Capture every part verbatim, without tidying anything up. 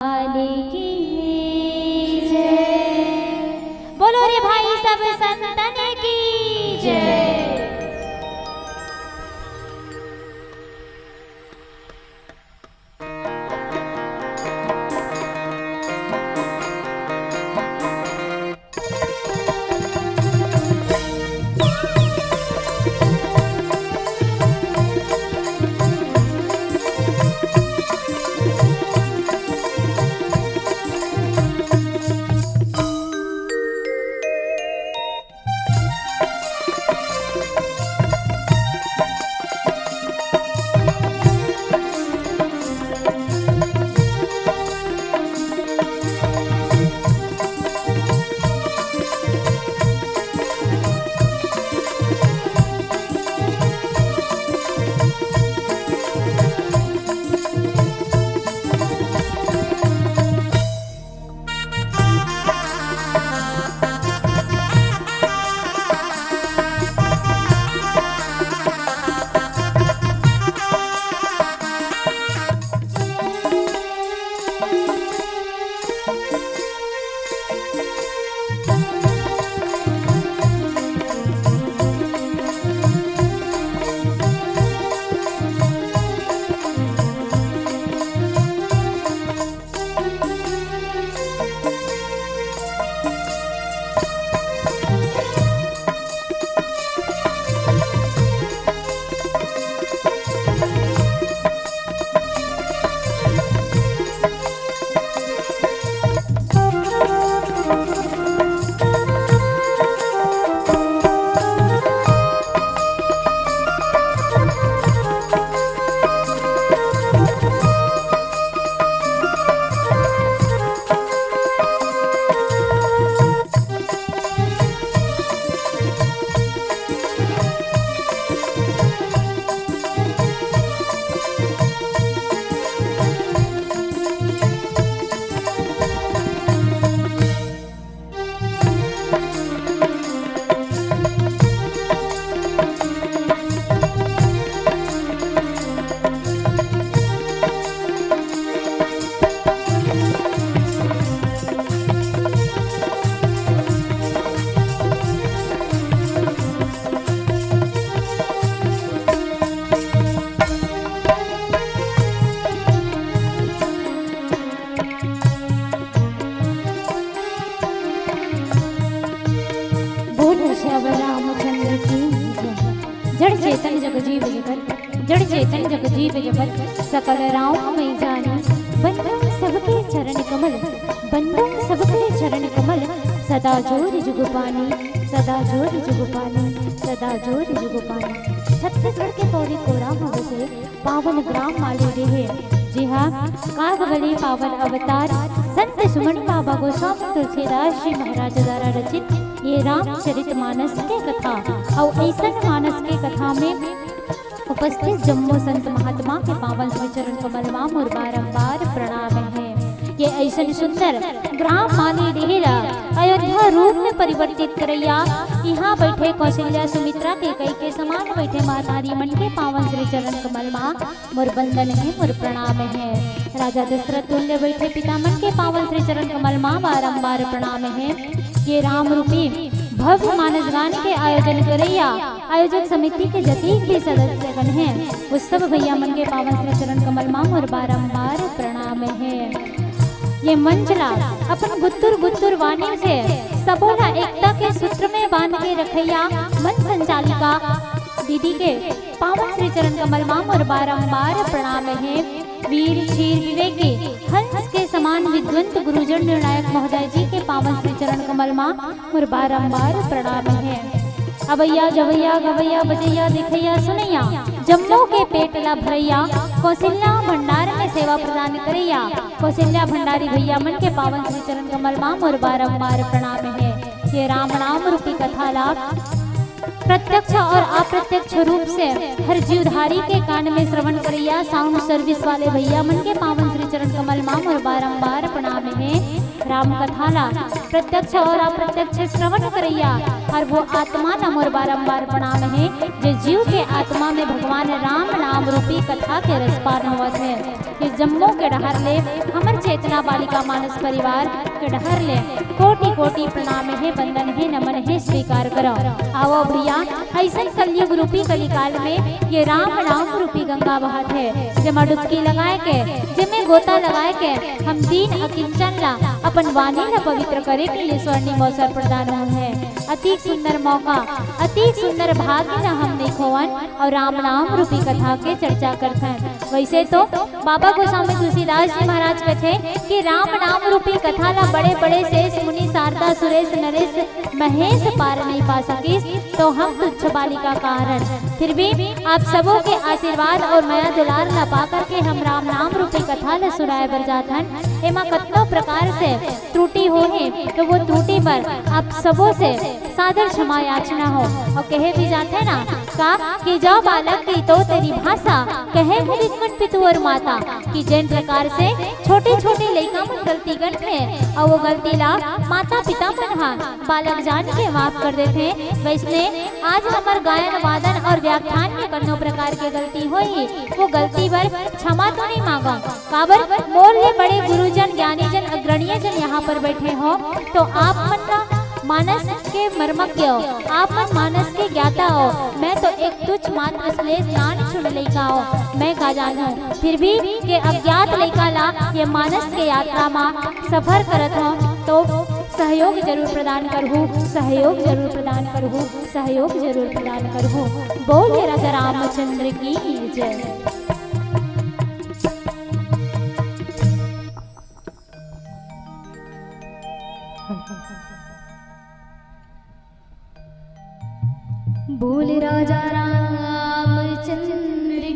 वाले की जय। बोलो रे भाई सब संतन की जय। बोल श्याम रामचंद्र की जय। जड़ चेतन जग जीव जगत, जड़ चेतन जग जीव जगत, सकल राम मैं जानी। बंधन सबके चरण कमल, बंधन सबके चरण कमल, सदा जोर जुग पानी, सदा जोर जुग पानी, सदा जोर जुग पानी। छत्तीसगढ़ के पौरी कोरा म बसे पावन ग्राम माली डीह, जिहां काग बलि पावन अवतार संत सुमन बाबा गोस्वामी तुलसीदास जी महाराज द्वारा रचित ये रामचरित मानस के कथा अउ अइसन मानस के कथा में उपस्थित जम्मो संत महात्मा के पावन श्री चरण कमल मा मोर बारंबार प्रणाम हे। ये अइसन सुंदर ग्राम माली डीह ला अयोध्या रूप में परिवर्तित करइया, इहां बइठे कौशल्या सुमित्रा कैकई के समान बइठे महतारी मन के पावन श्री चरण कमल मा मोर बंदन हे, मोर प्रणाम हे। राजा दशरथ तुल्य बइठे पिता मन के पावन श्री चरण कमल मा बारंबार प्रणाम हे। ये राम रूपी भव्य मानस गान के आयोजन करइया आयोजक समिति के जतीक भी सदस्यगण हे, वो सब भइया मन के पावन श्री चरण कमल मा मोर बारंबार प्रणाम हे। ये मंच ला अपन गुत्तुर गुत्तुर वाणी से सबो ला एकता के सूत्र में बांध के रखइया मंच संचालिका दीदी के पावन श्री चरण कमल मा मोर बारंबार प्रणाम हे। वीर धीर विवेकी हंस के समान विद्वंत गुरुजन निर्णायक महोदय जी के पावन श्री चरण कमल मा मोर बारंबार प्रणाम हे। अवइया जवइया गवइया बजइया देखइया सुनइया जम्मो के पेट ला भरइया कौशल्या भंडार में सेवा प्रदान करइया कौशल्या भंडारी भइया मन के पावन श्री चरण कमल मा मोर बारंबार प्रणाम हे। ये राम नाम रूपी कथा ला प्रत्यक्ष और अप्रत्यक्ष रूप से हर जीवधारी के कान में श्रवण करइया साउंड सर्विस वाले भइया मन के पावन श्री चरण कमल मा मोर बारंबार प्रणाम हे। राम कथा ला प्रत्यक्ष और अप्रत्यक्ष श्रवण करइया हर वो आत्मा ला मोर बारंबार प्रणाम हे, जे जीव के आत्मा में भगवान राम नाम रूपी कथा के रसपान होवत हे। ये जम्मो के डहर ले, हमर चेतना बालिका मानस परिवार के डहर ले कोटि कोटि प्रणाम हे, वंदन हे, नमन हे, स्वीकार करो। आवो भैया, अइसन कलयुग रूपी कलिकाल में ये राम नाम रूपी गंगा बहत हे, जेमा डुबकी लगाए के, जेमे गोता लगाए के हम दीन अकिंचन ला अपन वाणी ला पवित्र करे के लिए स्वर्णिम अवसर प्रदान होए हे। अति सुंदर मौका, अति सुंदर भाग्य ला हम नहीं खोवन और राम नाम रूपी कथा के चर्चा करथन। वैसे तो बाबा गोस्वामी तुलसीदास जी महाराज कथे कि राम नाम रूपी कथा ला बड़े बड़े शेष मुनि शारदा सुरेश नरेश महेश पार नहीं पा सकिस, तो हम तुच्छ बालिका का हरन। फिर भी आप सबों के आशीर्वाद और मया दुलार ला पा करके हम राम नाम रूपी कथा ला सुनाए बर जात हन। एमा कतनो प्रकार से त्रुटि होहे तो वो त्रुटि बर आप सबों से सादर क्षमा याचना हो। और कहे भी जाथे ना का कि जौ बालक कहि तौ तेरी भाषा, कहे मुनि गुण पितु और माता, कि जेन प्रकार से छोटे छोटे लइका मन गलती करथे और वो गलती ला माता पिता मन हा बालक जान के माफ कर देथे, वैसने आज हमर गायन वादन और व्याख्यान में कन्नो प्रकार के गलती होई, वो गलती बर क्षमा तो नहीं मांगो। काबर मोर ले बड़े गुरुजन, ज्ञानी जन, अग्रणीय जन यहाँ पर बैठे हो, तो आप मन का मानस के मर्मज्ञ हो, आप मन मानस के ज्ञाता हो। मैं तो एक तुच्छ मात्र श्लेष नान छुन लइका हो। मैं का जानूं, फिर भी के अज्ञात लइका ला ये मानस के यात्रा मा सफर करत हो, तो सहयोग जरूर प्रदान करहू, सहयोग जरूर प्रदान करहू, सहयोग जरूर प्रदान करहू। बोलिए राजा रामचंद्र की जय। बोल राजा रामचंद्र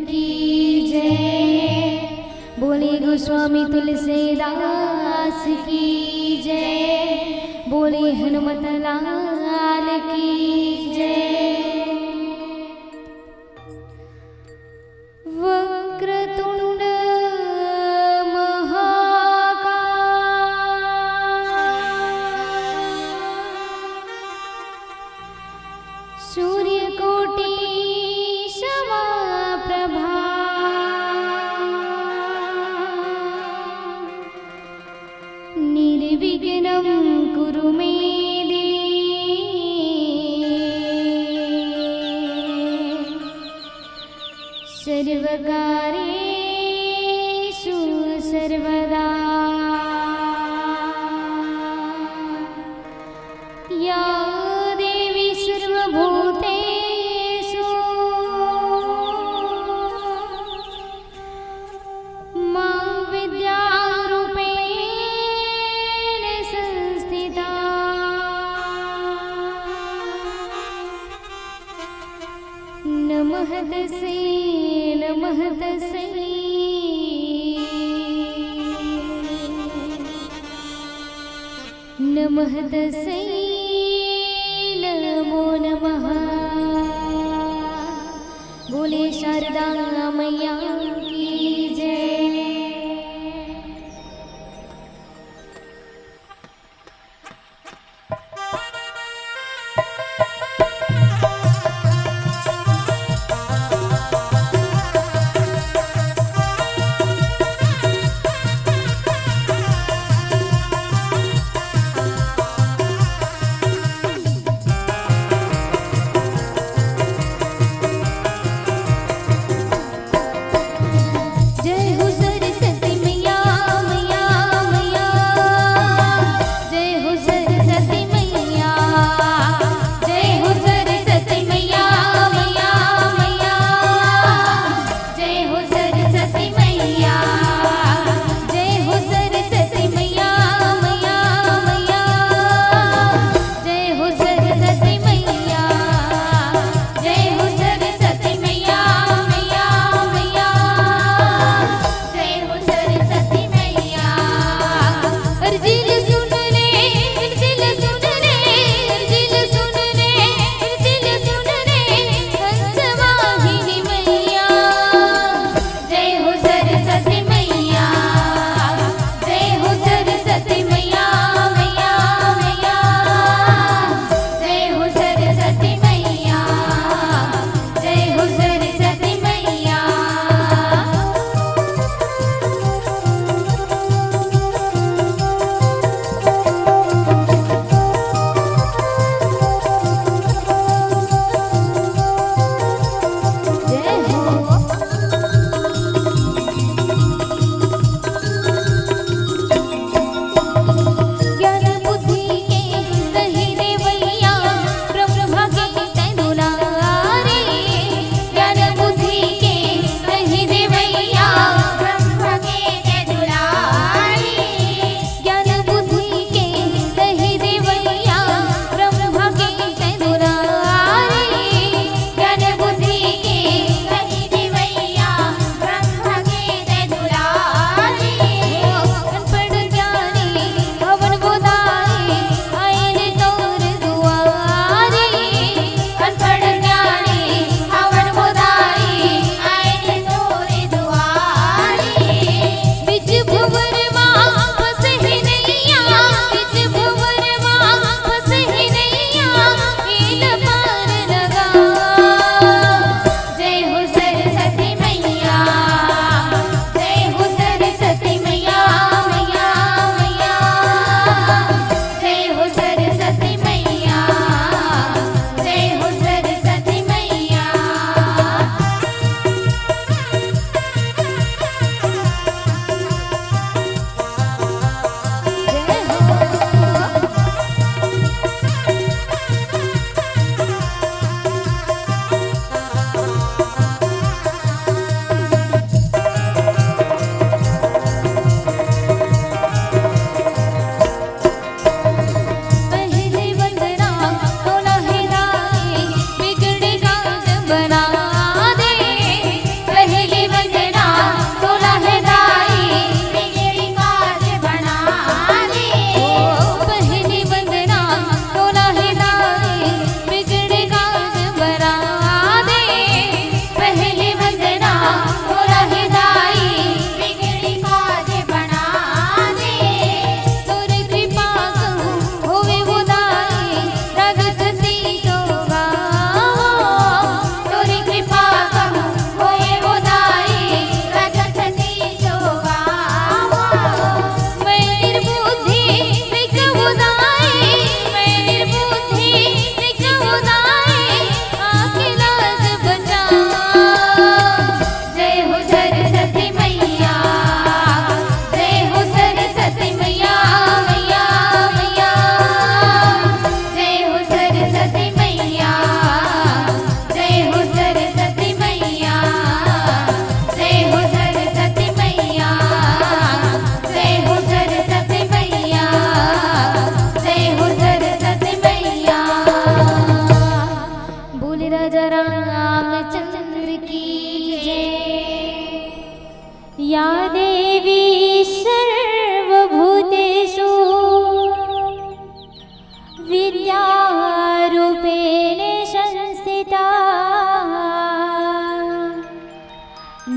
की जय, बोले गोस्वामी तुलसीदास की जय, बोले हनुमत लाल की जय। वक्रतुंड महाकाय, सूर्यकोटि समाप्रभा, निर्विघ्नं कुरु मे देवी, सर्वकार्येषु सर्वदा। या देवी सर्वभूतेषु मां विद्यारूपेण संस्थिता। नमः तस्यै, नमः तस्यै, नमः तस्यै, नमो नमः। बोले शारदा मैया की जय।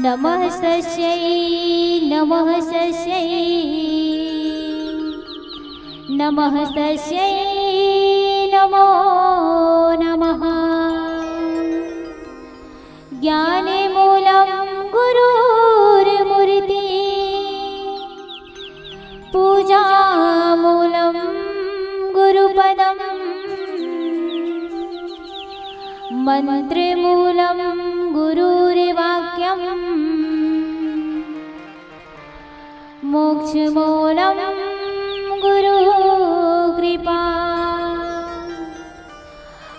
नमस्तस्यै नमस्तस्यै नमस्तस्यै नमो नमः। ज्ञानमूलं गुरोर्मूर्ति पूजामूलं गुरुपदम्। मन्त्रमूलं गुरुर्वाक्यम्। मोक्षमूलं गुरुकृपा।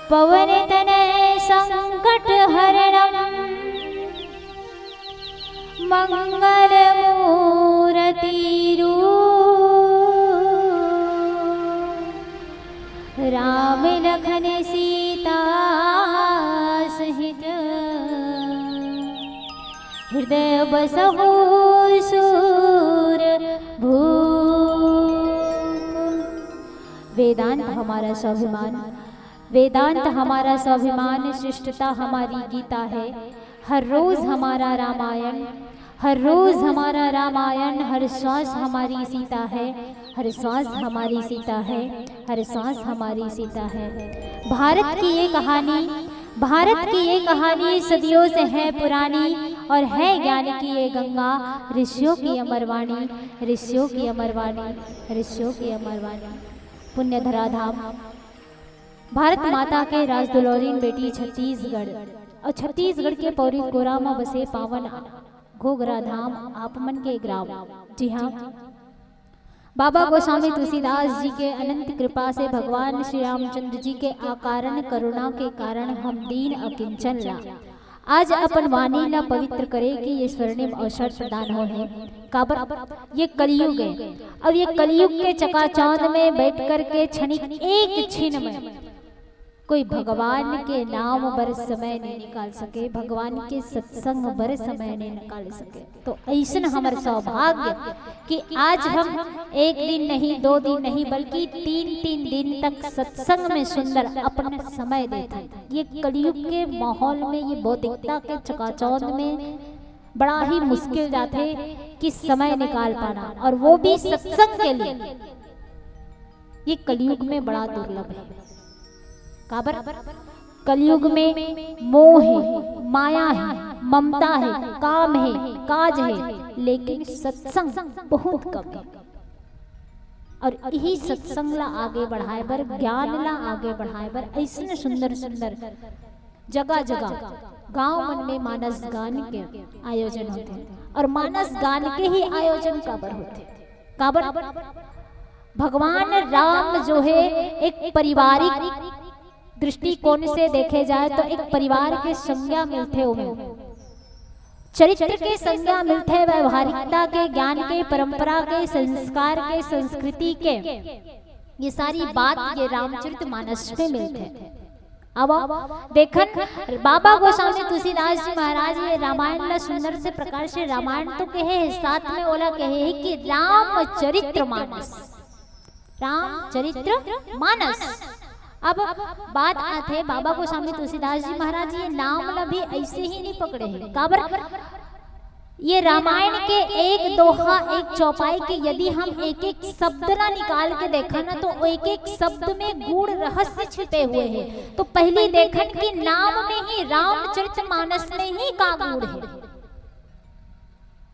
पवनतनयसङ्कटहरणं मङ्गलमूर्तिरूप राम लखन सीता सहित हृदय बसहु सूर भूप। वेदांत हमारा स्वाभिमान, वेदांत हमारा स्वाभिमान, श्रेष्ठता हमारी गीता है। हर रोज हमारा रामायण, हर रोज हमारा रामायण, हर श्वास हमारी सीता है, हर श्वास हमारी सीता है, हर श्वास हमारी सीता है। भारत की ये कहानी, भारत की ये कहानी सदियों से है पुरानी और है ज्ञान की ये गंगा, ऋषियों की अमरवाणी, ऋषियों की अमरवाणी, ऋषियों की अमरवाणी। पुण्य धरा धाम, भारत माता के राजदुलौरिन बेटी छत्तीसगढ़ और छत्तीसगढ़ के पौरी कोरा म बसे पावन घोघरा धाम, आप मन के ग्राम। जी हाँ, बाबा गोस्वामी तुलसीदास जी के अनंत कृपा से भगवान श्री रामचंद्र जी के अकारण करुणा के कारण हम दीन अकिंचन ला आज अपन वाणी ला पवित्र करे के ये स्वर्णिम अवसर प्रदान होय हे। काबर ये कलयुग है, अब ये कलयुग के चकाचौंध में बैठ करके क्षणिक एक छिन में कोई भगवान के नाम बर समय नहीं निकाल सके, भगवान के सत्संग बर समय नहीं निकाल सके। तो अइसन हमर सौभाग्य कि आज हम एक दिन नहीं, दो दिन नहीं, बल्कि तीन तीन दिन तक सत्संग में सुंदर अपन समय देथन। ये कलयुग के माहौल में, ये भौतिकता के चकाचौंध में बड़ा ही मुश्किल जाथे कि समय निकाल पाना, और वो भी सत्संग के लिए। ये कलयुग में बड़ा दुर्लभ है। काबर? कलयुग में मोह है, माया है, ममता है, काम है, काज है, लेकिन सत्संग बहुत कम है। और यही सत्संग ला आगे बढ़ाए बर, ज्ञान ला आगे बढ़ाए बर अइसने सुंदर सुंदर जगह जगह गांव मन में मानस गान के आयोजन होथे। और मानस गान के ही आयोजन काबर होथे? काबर? भगवान राम जो है, एक पारिवारिक दृष्टिकोण से देखे जाए तो एक परिवार के संज्ञा मिलथे ओमे, चरित्र के संज्ञा मिलथे, व्यवहारिकता के, ज्ञान के, परंपरा के, संस्कार के, संस्कृति के, ये सारी बात ये रामचरित मानस में मिलथे। अब देखन, बाबा गोस्वामी तुलसीदास जी महाराज ये रामायण ला सुंदर से प्रकार से रामायण तो कहे हे, साथ में ओला कहे हे कि रामचरित्र मानस, रामचरित्र मानस। अब बात आथे, बाबा गोस्वामी तुलसीदास जी महाराज ये नाम ला भी ऐसे ही नहीं पकड़े हे। काबर? ये रामायण के एक दोहा, एक चौपाई के यदि हम एक एक शब्द ला निकाल के देखा ना, तो एक एक शब्द में गूढ़ रहस्य छिपे हुए हैं। तो पहली देखन कि नाम में ही, रामचरित मानस में ही का गूढ़ है।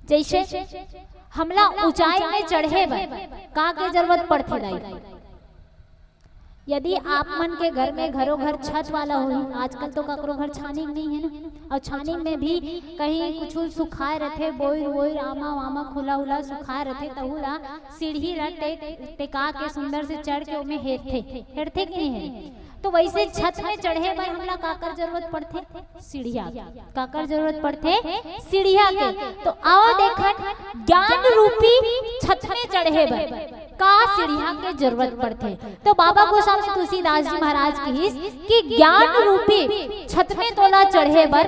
जैसे हमला ऊंचाई में चढ़े बर का के जरूरत पड़थे दाई? यदि आप मन के घर में घरो घर छत वाला होही, आजकल तो काकरो घर छानी नहीं है ना, और छानी में भी कहीं कुछ सुखाए रथे, बोइर वोइर, आमा वामा, खुला उला सुखाए रथे, तहू ला सीढ़ी ला टेक, टेका के सुंदर से चढ़ के ओमे हेरथे, हेरथे कि नहीं हेरथे? तो वैसे छत में चढ़े बर हमला काकर जरूरत पड़थे? सीढ़िया। काकर जरूरत पड़थे? सीढ़िया के। तो आओ देखन, ज्ञान रूपी छत में चढ़े बर का सीढ़िया के जरूरत पड़थे? तो बाबा गोस्वामी तुलसीदास जी महाराज कहिस कि ज्ञान रूपी छत में तोला चढ़े बर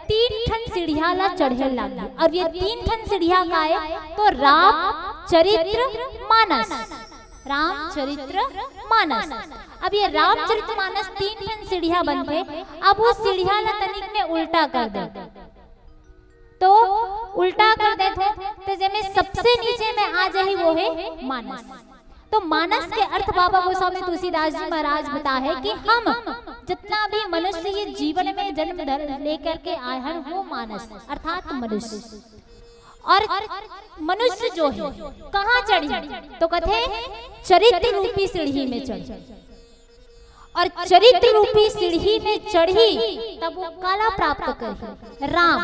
तीन ठन सीढ़िया ला चढ़े लागही। और ये तीन ठन सीढ़िया का ए? तो राम चरित्र मानस, रामचरित्र मानस। अब ये रामचरित मानस तीन ठन सीढ़िया बनथे। अब वो सीढ़िया ला तनिक में उल्टा कर दे, तो उल्टा कर देथे, तो जेमे सबसे नीचे में आ जाही वो हे मानस। तो मानस के अर्थ बाबा गोस्वामी तुलसीदास जी महाराज बताए हे कि हम जितना भी मनुष्य ये जीवन में जन्म धर लेकर के आए हैं, वो मानस अर्थात मनुष्य। और मनुष्य जो है कहाँ चढ़ी, तो कथे चरित्र रूपी सीढ़ी में चढ़ी। और चरित्र रूपी सीढ़ी में चढ़ी तब वो काला प्राप्त करही, राम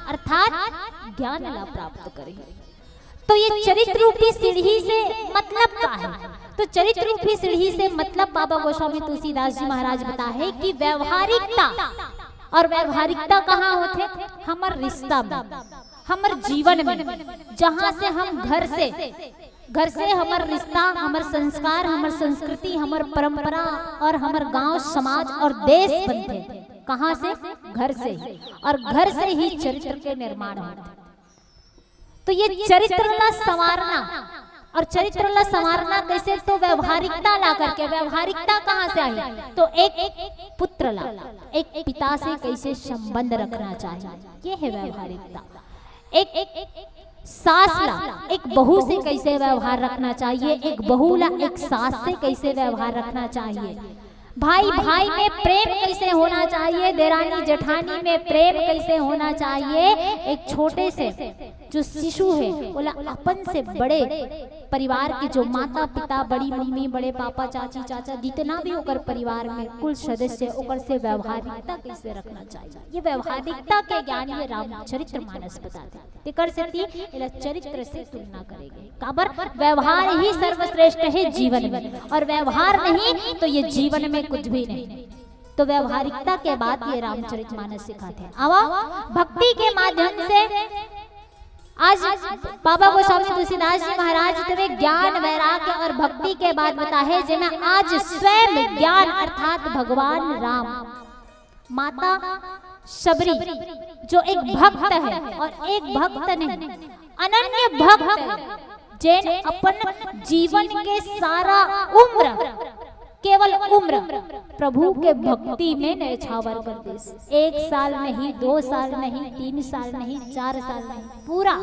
अर्थात ज्ञान ला प्राप्त करही। तो ये चरित्र रूपी सीढ़ी से मतलब का है? तो चरित्र रूपी सीढ़ी से मतलब बाबा गोस्वामी तुलसीदास जी महाराज बताए हे कि व्यवहारिकता, और व्यवहारिकता कहाँ होथे? हमर रिश्ता में, हमर जीवन में, जहाँ से हम घर से, घर से हमर रिश्ता, हमर संस्कार, हमर संस्कृति, हमर परंपरा और हमर गांव, समाज और देश बनथे। कहाँ से? घर से ही। और घर से ही चरित्र के निर्माण होथे। तो ये चरित्र ला संवारना, और चरित्र ला संवारना कैसे? तो व्यवहारिकता ला करके। व्यवहारिकता कहाँ से आई? तो एक, एक पुत्र ला एक पिता से कैसे संबंध रखना चाहिए, ये है व्यवहारिकता। एक, एक सास ला एक बहू से कैसे व्यवहार रखना चाहिए, एक बहू ला एक सास से कैसे व्यवहार रखना चाहिए, भाई भाई में प्रेम कैसे होना चाहिए, देरानी जेठानी में प्रेम कैसे होना चाहिए, एक छोटे से जो शिशु है ओला अपन से बड़े परिवार के जो माता पिता, बड़ी मम्मी, बड़े पापा, चाची चाचा, जितना भी ओकर परिवार में कुल सदस्य, ओकर से व्यवहारिकता कैसे रखना चाहिए, ये व्यवहारिकता के ज्ञान ये रामचरित्र मानस बताथे। तेकर सेती एला चरित्र से तुलना करे गे। काबर? व्यवहार ही सर्वश्रेष्ठ है जीवन में, और व्यवहार नहीं तो ये जीवन में कुछ भी नहीं। तो व्यवहारिकता के बात ये रामचरित मानस सिखाथे। आवा, भक्ति के माध्यम से आज बाबा गोस्वामी तुलसीदास जी महाराज इतने ज्ञान, वैराग्य और भक्ति के बात बताए हे, जेमे आज स्वयं ज्ञान अर्थात भगवान राम, माता शबरी जो एक भक्त है और एक भक्त नहीं, अनन्य भक्त है, जेन अपन जीवन के सारा उम्र, केवल उम्र प्रभु के भक्ति में न्यौछावर कर दिस। एक साल नहीं, दो साल नहीं, तीन साल नहीं, चार साल नहीं, पूरा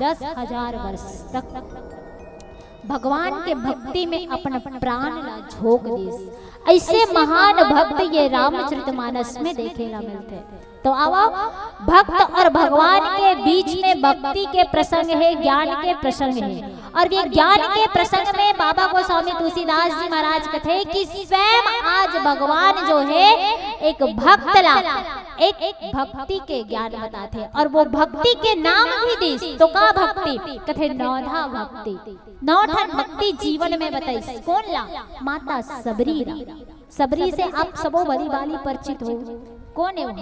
दस हजार वर्ष तक भगवान के भक्ति में अपन प्राण ला झोंक दिस। ऐसे महान भक्त ये रामचरितमानस में देखे ला मिलथे। तो आवा, भक्त और भगवान के बीच में भक्ति के प्रसंग है, ज्ञान के प्रसंग है, और ये ज्ञान के प्रसंग में बाबा गोस्वामी तुलसीदास जी महाराज कथे कि स्वयं आज भगवान जो है एक भक्त ला एक भक्ति के ज्ञान बताथे, और वो भक्ति के नाम भी दिस। तो का भक्ति? कथे नौधा भक्ति। नौ ठन भक्ति जीवन में बताइस। कौन ला? माता सबरी ला। सबरी से आप सबो भली भाली परिचित हो। कौन है वो?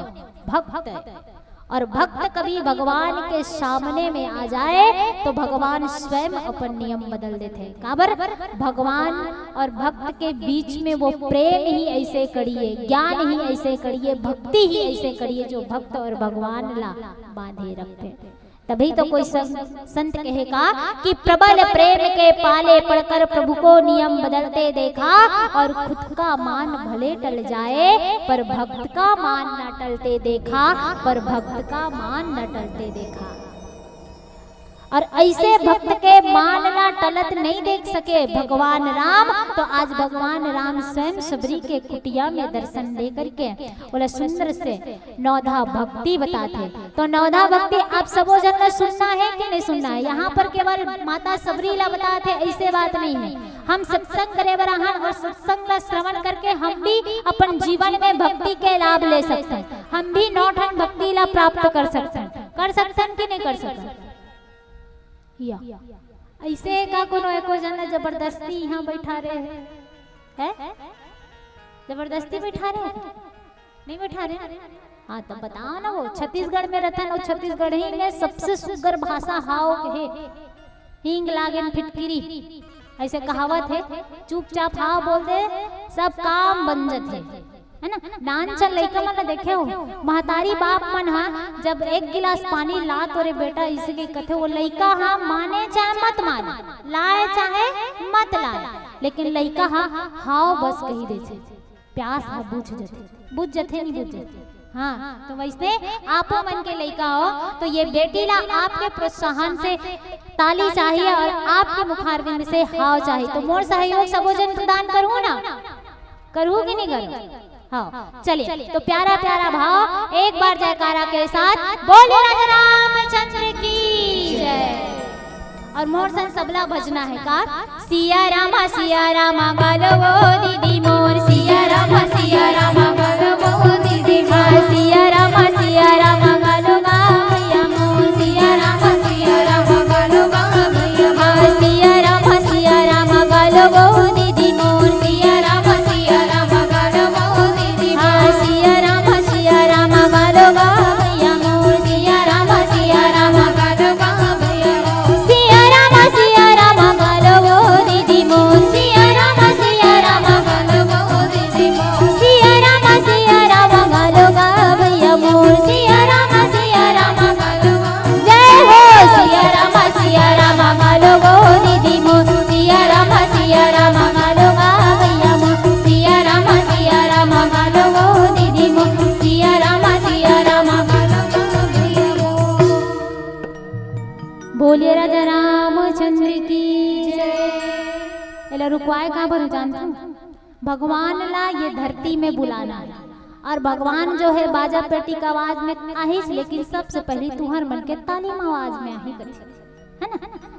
भक्त है। और भक्त कभी भगवान के सामने में आ जाए तो भगवान स्वयं अपन नियम बदल देथे। काबर? भगवान और भक्त के बीच में वो प्रेम ही ऐसे कड़ी है, ज्ञान ही ऐसे कड़ी है, भक्ति ही ऐसे कड़ी है, जो भक्त और भगवान ला बांधे रखथे। तभी तो कोई संत, संत कहे का कि प्रबल प्रेम के पाले पड़कर प्रभु को नियम बदलते देखा, और खुद का मान भले टल जाए पर भक्त का मान न टलते देखा, पर भक्त का मान न टलते देखा। और ऐसे भक्त के मान ला टलत नहीं देख सके भगवान राम, तो आज भगवान राम स्वयं सबरी के कुटिया में दर्शन दे करके ओला सुंदर से नौधा भक्ति बताथे। तो नौधा भक्ति आप सबो जन ला सुनना है कि नहीं सुनना है? यहाँ पर केवल माता सबरी ला बताथे, ऐसे बात नहीं है। हम सत्संग करे बर आहन और सत्संग ला श्रवण करके हम भी अपन जीवन में भक्ति के लाभ ले सकथन, हम भी नौ ठन भक्ति ला प्राप्त कर सकथन। कर सकथन कि नहीं कर सकथन? या ऐसे का कोनो एको जन ला जबरदस्ती यहाँ बैठा रहे है? हैं? जबरदस्ती बैठा रहे है? नहीं बैठा रहे? हाँ, तो बताओ ना, वो छत्तीसगढ़ में रहथन, वो छत्तीसगढ़ी में सबसे सुग्घर भाषा हाव हे, हींग लागेन फिटकिरी, ऐसे कहावत है। चुपचाप हाव बोल दे, सब काम बन जथे, है ना? नान चन लइका मन ला देखे हो, महतारी बाप मन हा जब एक गिलास पानी ला तोरे बेटा इसे के कथे, वो लइका हा माने चाहे मत माने, लाए चाहे मत लाए, लेकिन लइका हा हाव बस कही देथे, प्यास हा बुझ जथे, बुझ जथे नहीं बुझ जथे। हाँ, तो वैसने आपो मन के लइका हो, तो ये बेटी ला आपके प्रोत्साहन से ताली चाहिए और आपके मुखारविंद से हाव चाहिए। तो मोर सहयोग सबो झन प्रदान करहू ना, करहू कि नहीं करहू? हाँ, चलिए, तो प्यारा प्यारा भाव एक बार जयकारा के साथ बोले राजा रामचंद्र की जय। और मोर संग सबला भजना है का, सिया रामा सिया रामा गालो वो दीदी मोर, सिया रामा सिया रामा गालो वो दीदी मोर, सिया रामा सिया रामा गालो गा भैया मोर, सिया रामा सिया रामा गालो गा भैया मोर, सिया रामा सिया रामा गालो वो दीदी मोर, सिया रामा सिया रामा गालो वो दीदी मोर, सिया रामा सिया रामा गालो गा भैया मोर, सिया रामा सिया रामा गालो गा भैया मोर, सिया रामा सिया रामा गालो वो दीदी मोर, सिया रामा सिया रामा गालो वो दीदी मोर, सिया रामा सिया रामा गालो गा भैया मोर, सिया रामा सिया रामा गालो गा। जय हो सिया रामा सिया रामा गालो वो दीदी मोर, सिया रामा सिया रामा गालो गा भैया मोर, सिया रामा सिया रामा गालो वो दीदी मोर, सिया रामा सिया रामा गालो गा भैया मोर। बोलिए राजा रामचंद्र की जय। एला रुकवाए का बर जानथो? भगवान ला ये धरती में बुलाना है। और भगवान जो है बाजा पेटी का आवाज में आहिस, लेकिन सबसे पहले तुहर मन के ताली में आवाज में आही कथे, है ना?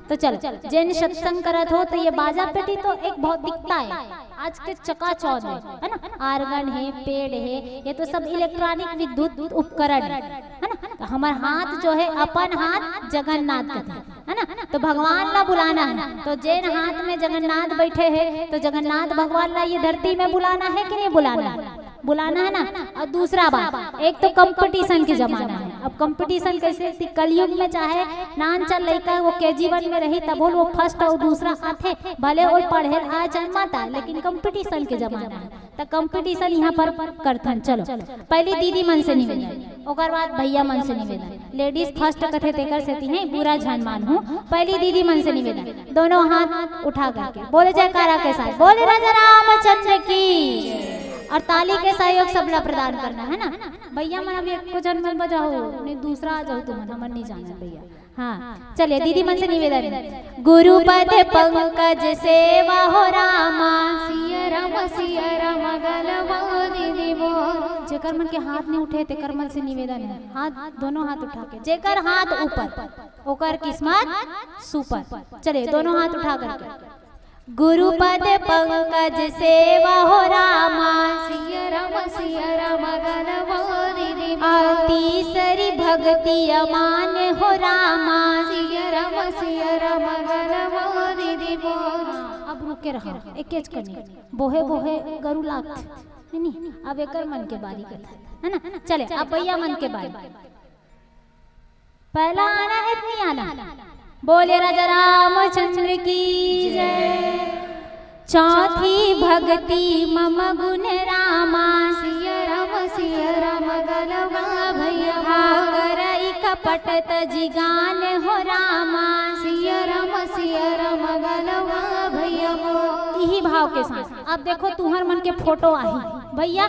तो चलो, जेन सत्संग करत हो तो ये बाजा पेटी तो एक भौतिकता है, आज के चकाचौंध है, है ना? आर्गन है, पेड़ है, ये तो सब इलेक्ट्रॉनिक विद्युत उपकरण है, है ना? तो हमार हाथ जो है, अपन हाथ जगन्नाथ कथे, है ना? तो भगवान ला बुलाना है, तो जेन हाथ में जगन्नाथ बैठे हैं, तो जगन्नाथ भगवान ला ये धरती में बुलाना है कि नहीं बुलाना है? बुलाना है ना। और दूसरा बात, एक तो कंपटीशन के जमाना है। अब कंपटीशन कैसे थी? कलयुग में चाहे नान चल लइका वो केजी वन में रही, तब वो फर्स्ट और दूसरा आथे, भले वो पढ़े आए चाहे मत आए, लेकिन कंपटीशन के जमाना है, तो कंपटीशन यहाँ पर करथन। चलो, पहली दीदी मन से निवेदन, ओकर बाद भैया मन से निवेदन। लेडीज फर्स्ट कथे तेकर सेती है, बुरा झन मानहू। पहली दीदी मन से निवेदन, दोनों हाथ उठा करके बोले जयकारा के साथ, बोले राजा रामचंद्र की। और ताली के सहयोग सबला प्रदान करना है ना। भैया मन अभी एको झन मन बजाओ, नहीं दूसरा आ जाओ तुमन, हमन नहीं जाना भैया। हाँ, चलिए दीदी मन से निवेदन है, गुरुपद पंकज सेवा हो रामा। सिया राम सिया राम गालो वो दीदी मोर। जेकर मन के हाथ नहीं उठे तेकर मन से निवेदन है, हाथ, दोनों हाथ उठा के, जेकर हाथ ऊपर ओकर किस्मत सुपर। चलिए दोनों हाथ उठा करके, गुरुपद पंकज सेवा हो रामा। सिया राम सिया राम गालो वो दीदी मोर। तीसरी भक्ति अमान हो रामा। सिया राम सिया राम गालो वो दीदी मोर। अब रुके रहा, एकेच कनी बोहे बोहे गरु लागत है नी। अब एकर मन के बारी कथा है ना। चले, अब भैया मन के बारी। पहला आना है कि नहीं आना? बोले राजा रामचंद्र की जय। चौथी भक्ति मम गुण रामा। सिया राम सिया राम गालो गा भैया मोर। करई कपट तजि गान हो रामा। सिया राम सिया राम गालो गा भैया मोर। यही भाव के साथ अब देखो तुहर मन के फोटो आही भैया,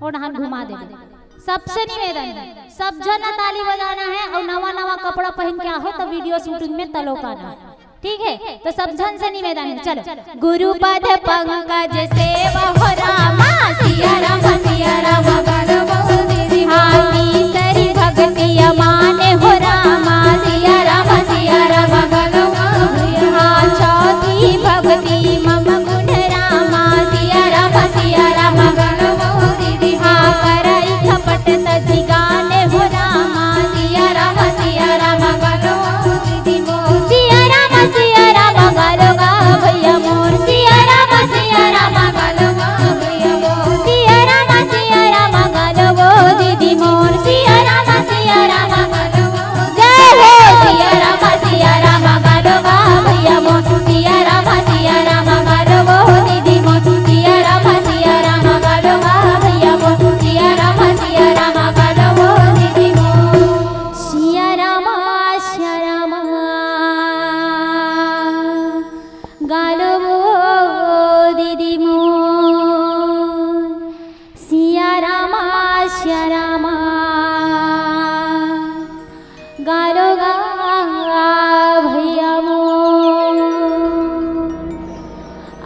ओ डहान घुमा देबे। सबसे निवेदन है, सब झन ला ताली बजाना है और नवा नवा कपड़ा पहन के आहो तो वीडियो शूटिंग में तलोकाना है, ठीक है? तो सब झन से निवेदन है, चलो। गुरुपद पंकज सेवा हो रामा। सिया राम सिया राम गालो वो दीदी मोर। तीसरी भक्ति अमान हो रामा। सिया राम सिया राम गालो वो दीदी मोर। चौथी भक्ति मम गुण रामा। सिया राम सिया राम गालो वो दीदी मोर। करई खपट तजि गान हो रामा। सिया राम सिया राम गालो वो दीदी मोर। सिया राम सिया राम गालो गा भैया मोर। सिया राम सिया राम गालो गा भैया मोर। सिया राम सिया राम गालो वो दीदी मोर। सिया राम सिया राम गालो वो। जय हो। सिया राम सिया राम गालो गा भैया मोर। सिया राम सिया राम गालो वो दीदी मोर। सिया राम सिया राम गालो गा भैया मोर। सिया राम सिया राम गालो वो दीदी मोर। सिया राम सिया राम गालो वो दीदी मोर। सिया राम सिया राम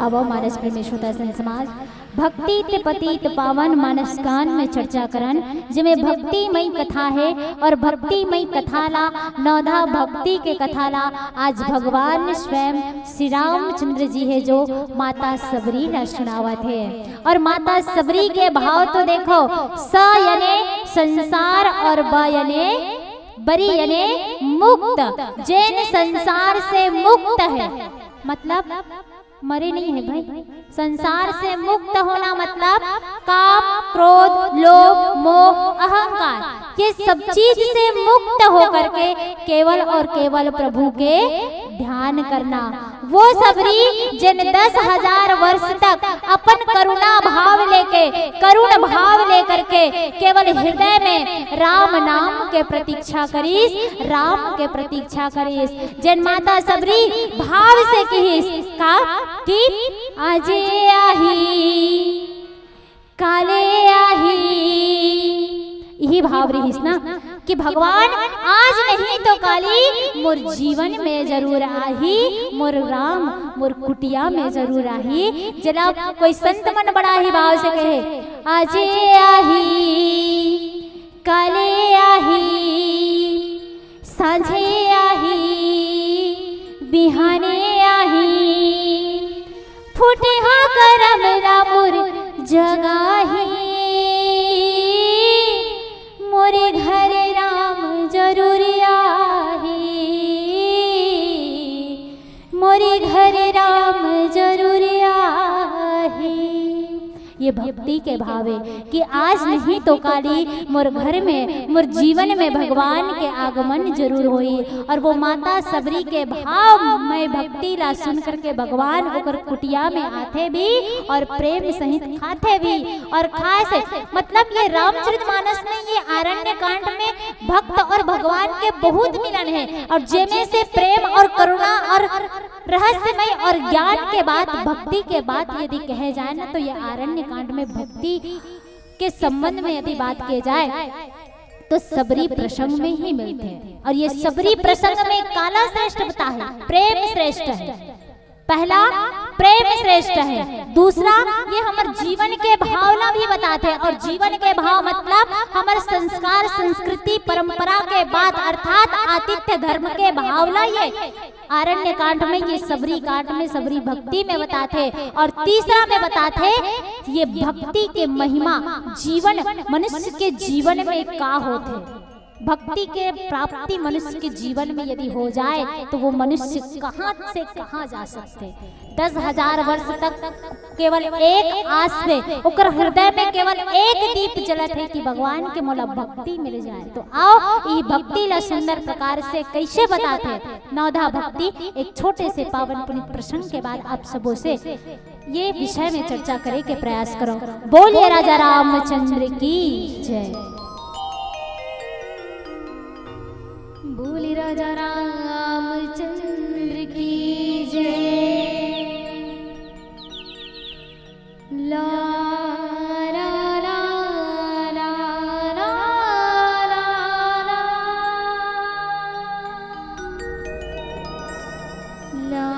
वो मानस प्रेमी श्रोता संत समाज, भक्ति ते पतित पावन मानस गान में चर्चा करन, जेमे भक्तिमय कथा हे और भक्तिमय कथा ला नवधा भक्ति के कथा ला आज भगवान स्वयं श्री रामचंद्र जी हे जो माता सबरी ला सुनावत हे। और माता सबरी के भाव तो देखो, स याने संसार और ब याने बरी याने मुक्त, जेन संसार से मुक्त हे, मतलब मरे नहीं है भाई। संसार से मुक्त होना मतलब काम, क्रोध, लोभ, मोह, अहंकार, ये सब चीज से मुक्त होकर के केवल और केवल प्रभु के ध्यान करना। वो सबरी जिन दस हजार वर्ष तक अपन करुणा भाव लेके, करुण भाव लेकर के केवल हृदय में राम नाम के प्रतीक्षा करीस, राम के प्रतीक्षा करीस। जेन माता सबरी भाव से किहिस का कि आज आही, काले आही, यही भाव रहिस ना कि भगवान आज नहीं तो काली मोर जीवन में जरूर आही, मोर राम मोर कुटिया में जरूर आही। जेला कोई संत मन बड़ा ही भाव से कहे, आज आही, काले आही, सांझे आही, बिहाने आही, फूटे हा करम ला मोर जगाही, मोरे घर राम जरूर आही, मोरे घर राम जरूर आही। ये भक्ति के भाव हे कि आज नहीं तो काली मोर घर में, मोर जीवन में भगवान के आगमन जरूर होई। और वो माता सबरी के भावमय भक्ति ला सुन करके भगवान ओकर कुटिया में आथे भी और प्रेम सहित खाथे भी। और खास मतलब ये रामचरितमानस में, ये आरण्य कांड में भक्त और भगवान के बहुत मिलन हे और जेमे से प्रेम और करुणा और रहस्यमय और ज्ञान के बात, भक्ति के बात यदि कहे जाए ना, तो ये आरण्य कांड में भक्ति के संबंध में यदि बात किए जाए तो सबरी प्रसंग में ही मिलथे। और ये सबरी प्रसंग में काला श्रेष्ठ बता हे, प्रेम श्रेष्ठ हे। पहला प्रेम श्रेष्ठ हे, दूसरा ये हमर जीवन के भाव ला भी बताथे। और जीवन के भाव मतलब हमर संस्कार, संस्कृति, परंपरा के बात अर्थात आतिथ्य धर्म के भाव ला ये आरण्य कांड में, ये सबरी कांड में, सबरी भक्ति में बताथे। और तीसरा में बताथे ये भक्ति के महिमा, जीवन, मनुष्य के जीवन में का होथे, भक्ति के प्राप्ति मनुष्य के जीवन में यदि हो जाए तो वो मनुष्य कहाँ से कहाँ जा सकथे। दस हजार वर्ष तक केवल एक आस में, ओकर हृदय में केवल एक दीप जलत हे कि भगवान के मोला भक्ति मिल जाए। तो आओ, ई भक्ति ला सुंदर प्रकार से कैसे बताथे नवधा भक्ति, एक छोटे से पावन पुनीत प्रसंग के बाद आप सबों से ये विषय में चर्चा करे के प्रयास करो। बोलिए राजा रामचंद्र की जय। बोलिए राजा रामचंद्र की जय। ला, ला, ला, ला, ला, ला, ला। ला,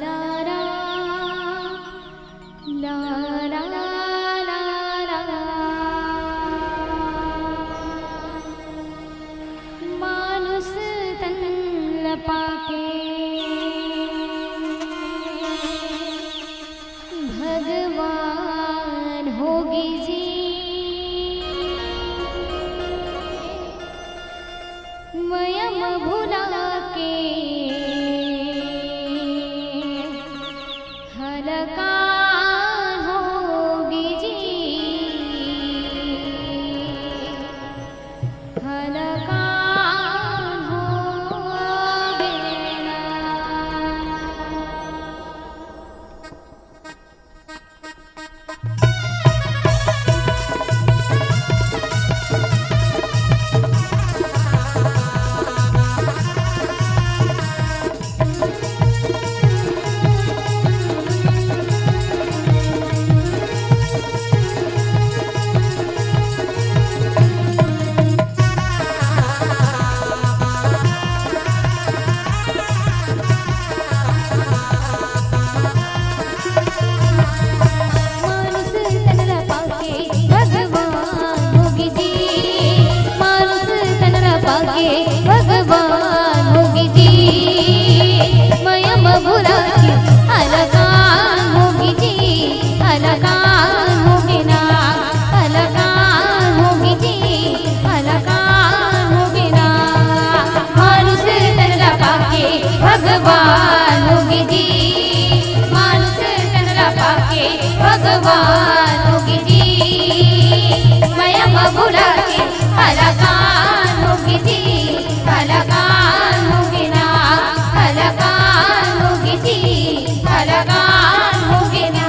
ला, ला। ला, ला, ला, ला। मानुष तन ल पाके भगवान होगे जी। मया म भुला के हलाकान होगे जी, हलाकान होगे ना। हलाकान होगे ना।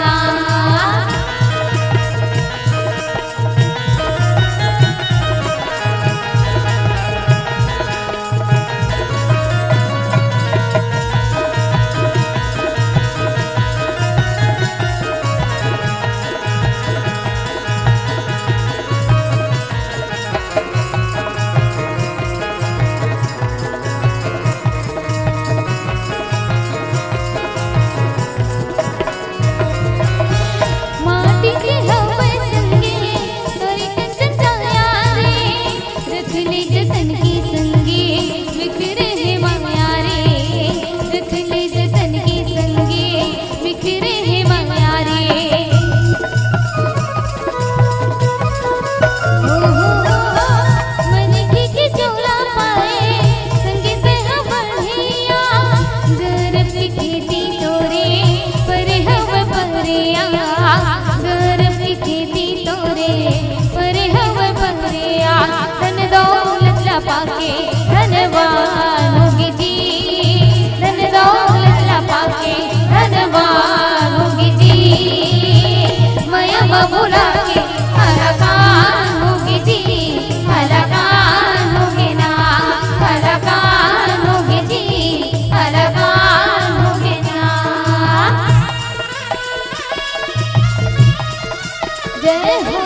माटी के हवय संगी, तोरे कंचन काया रे। रख ले जतन के संगी, बिखरे हे माया रे। रख ले जतन के संगी, बिखरे हे माया रे। हो, हो, हो, हो, मन के, के चोला पाए, संगी पे हवा बढ़िया। गरब की खेती तोरे, परे हवा परे आ। गरब की खेती तोरे, परे हवा परे आ। धन दौलत ला पाके धनवान होगे जी। धन दौलत ला पाके धनवान होगे जी। मया बाबू ला के हलाकान होगे जी। हलाकान होगे ना। हलाकान होगे जी। हलाकान होगे ना। जय हो।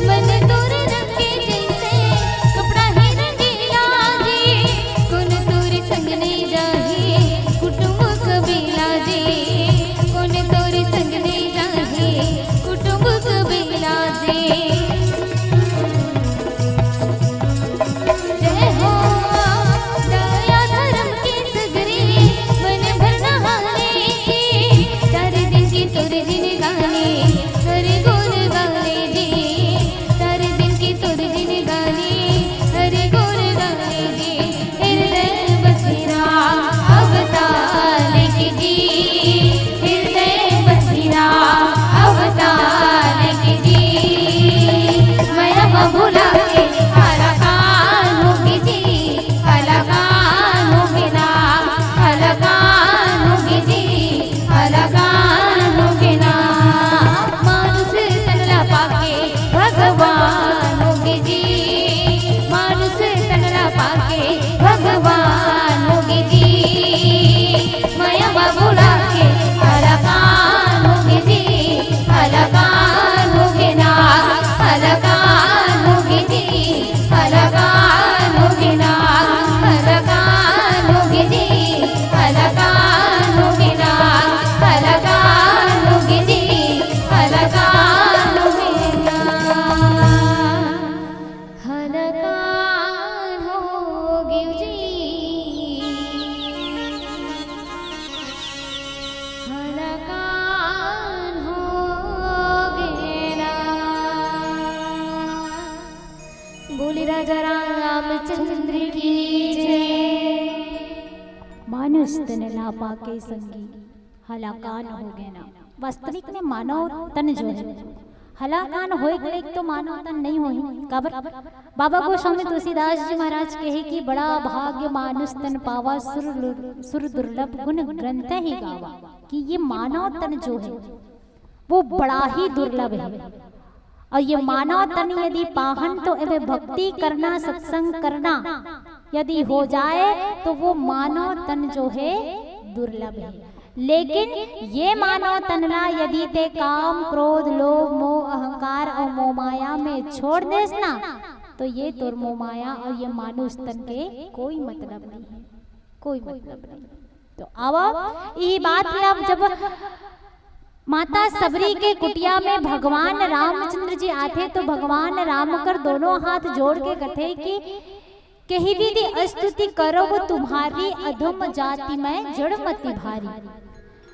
मन तोर रंगे जैसे कपड़ा हे रंगीला जी, कोन तोर संग नइ जाही कुटुंब कबीला जी, कोन तोर संग नइ जाही कुटुंब कबीला जी। जय हो दया धर्म के सगरे मन भर नहाले जी, चार दिन के तोर जिनगानी हरि गुण गाले जी, चार दिन के तोर जिनगानी हरि गुण गाले जी। हृदय बसेरा अवतार के जी, हृदय बसेरा अवतार के जी। मया बाबू ला के हलाकान होगे जी, हलाकान होगे ना। हलाकान होगे जी, हलाकान होगे ना। मानुष तन ला पाके भगवान होगे जी, मानुष तन ला पाके भगवान होगे जी। मया बाबू ला के हलाकान होगे जी, हलाकान होगे ना। हलाकान होगे जी, हलाकान होगे ना। हलाकान होगे जी, हलाकान होगे ना। हलाकान होगे जी, हलाकान होगे ना। हलाकान होगे जी, हलाकान होगे ना। बोली राजा रामचंद्र की जय। मानुष तन ला पाके संगी हलाकान होगे ना। वास्तविक में मानव तन जो हे, हलाकान होए के लायक तो मानव तन नइ होही। काबर? बाबा गोस्वामी तुलसीदास जी महाराज कहे कि बड़ा भाग्य मानुष तन पावा, सुर लु-, सुर दुर्लभ गुण ग्रंथ ही गावा। कि ये मानव तन जो हे, वो बड़ा ही दुर्लभ हे। अउ ये मानव तन यदि पाहन तो एमे भक्ति करना, सत्संग करना यदि हो जाए तो वो मानव तन जो हे दुर्लभ हे। लेकिन ये मानव तन ला यदि ते काम, क्रोध, लोभ, मोह, अहंकार अउ मोह माया में छोड़ देस ना, तो ये तोर मोह माया अउ ये मानुष तन के कोई मतलब नइ हे, कोई मतलब नइ हे। तो आवा, इही बात ला जब माता सबरी के कुटिया में भगवान रामचंद्र जी आथे, तो भगवान राम कर दोनों हाथ जोड़ के कथे कि कहि विधि स्तुति करव तुम्हारी, अधम जाति मैं जड़ मति भारी।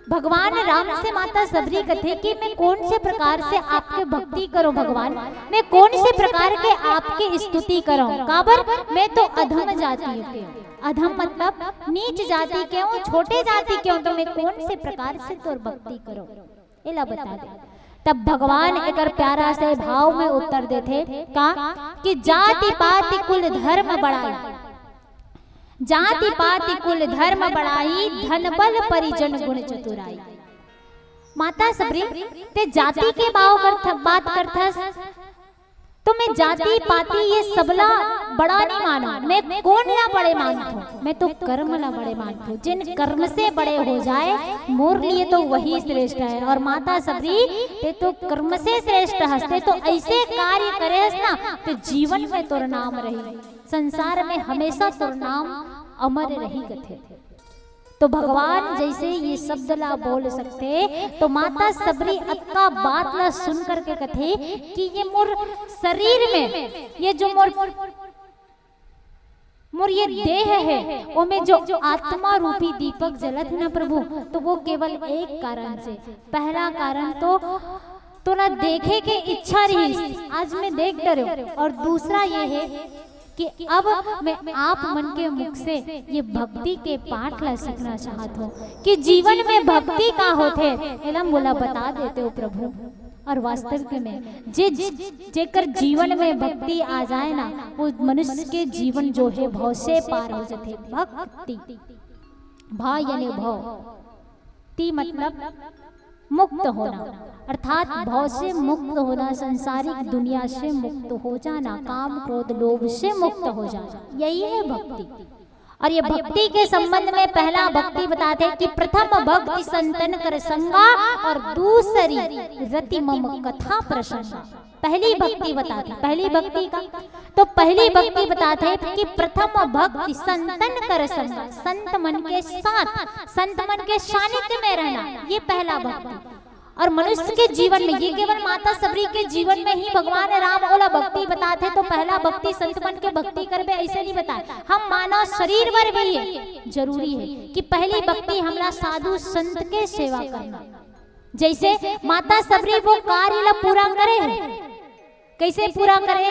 भगवान राम से माता सबरी कथे कि मैं कौन से प्रकार से आपके भक्ति करूं भगवान, मैं कौन से प्रकार के आपके स्तुति करूं, काबर मैं तो अधम जाति के हूं, अधम मतलब नीच जाति के हूं, छोटे जाति के हूं, तो मैं कौन से प्रकार से तोर भक्ति करूं, एला बता दे। तब भगवान एकर प्यारा से भाव में उत्तर देथे का कि जाति पाति कुल धर्म बड़ाई, जाति पाति कुल धर्म बड़ाई, धन बल परिजन गुण चतुराई। माता सबरी, ते जाति के भाव करथ, बात करथस, तो मैं जाति पाति ये सबला बड़ा नहीं मानूं, मैं कौन ला बड़े मानथूं, मैं तो कर्म ला बड़े मानथूं। जिन कर्म से बड़े हो जाए, मोर लिए तो वही श्रेष्ठ है। और माता सबरी, ते तो कर्म से श्रेष्ठ हस, ते तो ऐसे कार्य करे हस ना, तो जीवन में तोर नाम रही, संसार में हमेशा तोर नाम अमर रही कथे। तो भगवान जैसे ये शब्द ला बोल सकथे, तो माता सबरी अतका बात ला सुन करके कथे कि ये मोर शरीर में, ये जो मोर, मोर ये देह है, ओमे जो आत्मा रूपी दीपक जलत हे ना प्रभु, तो वो केवल एक कारण से। पहला कारण तो तोला देखे के इच्छा रहिस, आज मैं देख डरेंव। और दूसरा ये है कि अब मैं आप मन के मुख से ये भक्ति के पाठ ला सीखना चाहत हूँ कि जीवन में भक्ति का होथे, एला मोला बता देते हो प्रभु। और वास्तविक में जे, जेकर जीवन में भक्ति आ जाए ना, वो मनुष्य के जीवन जो है भव से पार हो जाथे। भक्ति, भा यानी भव, ती मतलब मुक्त होना, अर्थात भव से मुक्त होना, सांसारिक दुनिया से मुक्त हो जाना, काम क्रोध लोभ से मुक्त हो जाना, यही है भक्ति। और ये भक्ति के संबंध में पहला भक्ति बताथे कि प्रथम भक्ति संतन कर संगा और दूसरी रति मम कथा प्रसंगा। पहली भक्ति बताथे, पहली भक्ति का, तो पहली भक्ति बताथे कि प्रथम भक्ति संतन कर संगा, संत मन के साथ, संत मन के सानिध्य में रहना, ये पहला भक्ति। और मनुष्य के जीवन में, ये केवल माता सबरी के जीवन में ही भगवान राम ओला भक्ति बताथे, तो पहला भक्ति संत मन के भक्ति करबे, ऐसे नहीं बताए। हम मानव शरीर बर भी ये जरूरी है कि पहली भक्ति हमला साधु संत के सेवा करना। जैसे माता सबरी वो कार्य ला पूरा करे है, कैसे पूरा करे?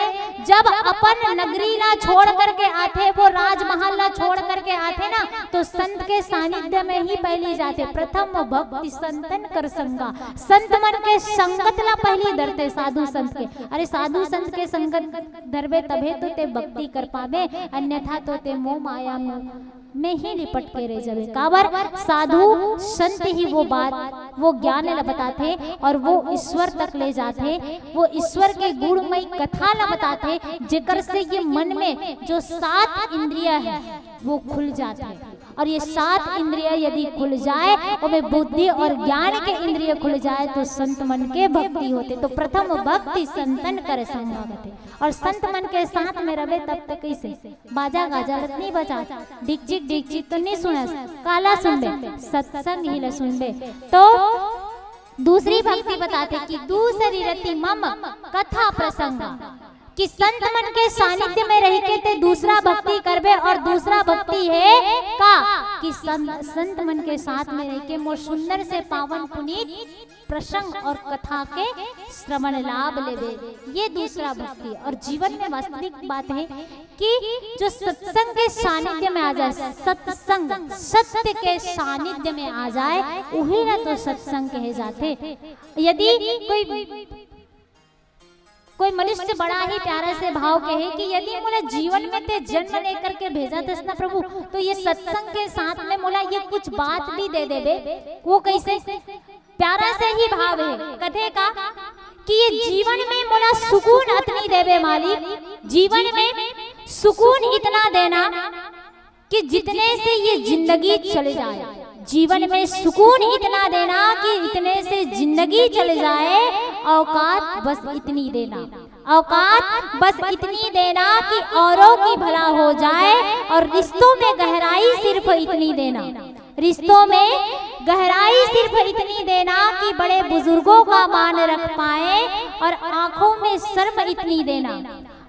जब अपन नगरी ला छोड़ करके आथे, वो राजमहल ला छोड़ करके आथे ना, तो संत के सानिध्य में ही पहली जाथे। प्रथम भक्ति संतन कर संगा, संत मन के संगत ला पहली धरथे साधु संत के। अरे साधु संत के संगत धरबे तभे तो ते भक्ति कर पाबे, अन्यथा तो ते मोह माया में में ही लिपट के रह जावे। काबर? साधु संत ही वो बात, वो ज्ञान ला बताथे और वो ईश्वर तक ले जाथे, वो ईश्वर के गुणमय कथा ला बताथे, जेकर से ये मन में जो सात इंद्रिय है वो खुल जाथे। और ये सात इंद्रिय यदि खुल जाए, ओमे बुद्धि और ज्ञान के इंद्रिय खुल जाए, तो संत मन के भक्ति होथे। तो प्रथम भक्ति संतन कर संगा कथे। और संत मन के साथ में रहे तब तक कैसे बाजा गाजा ल त नइ बजात, डिकचिक डिकचिक तो नइ सुनस, काला सुनबे, सत्संग ही ल सुनबे। तो दूसरी भक्ति बताथे कि दूसरी रति मम कथा प्रसंग, कि संत मन के सानिध्य में रहिके ते दूसरा भक्ति करबे। और दूसरा भक्ति हे का कि संत, संत मन के साथ में रहिके मोर सुंदर से पावन पुनीत प्रसंग और कथा के श्रवण लाभ लेबे, ये दूसरा भक्ति। और जीवन में वास्तविक बात हे कि जो सत्संग के सानिध्य में आ जाए, सत्संग सत्य के सानिध्य में आ जाए, उही ला तो सत्संग कहे जाथे। यदि कोई कोई मनुष्य बड़ा ही प्यारा से भाव कहे कि यदि मोला जीवन में ते जन्म लेकर के भेजत हस ना प्रभु, तो ये सत्संग के साथ में मोला ये कुछ बात भी दे देबे। वो कैसे? प्यारा से ही भाव हे, कथे का कि ये जीवन में मोला सुकून अतनी देबे मालिक, जीवन में सुकून इतना देना कि जितने से ये जिंदगी चले जाए, जीवन में सुकून इतना देना कि इतने से जिंदगी चले जाए, औकात बस इतनी देना, औकात बस इतनी देना कि औरों की भला हो जाए और रिश्तों में गहराई सिर्फ इतनी देना, रिश्तों में गहराई सिर्फ इतनी देना कि बड़े बुजुर्गों का मान रख पाए और आंखों में शर्म इतनी देना,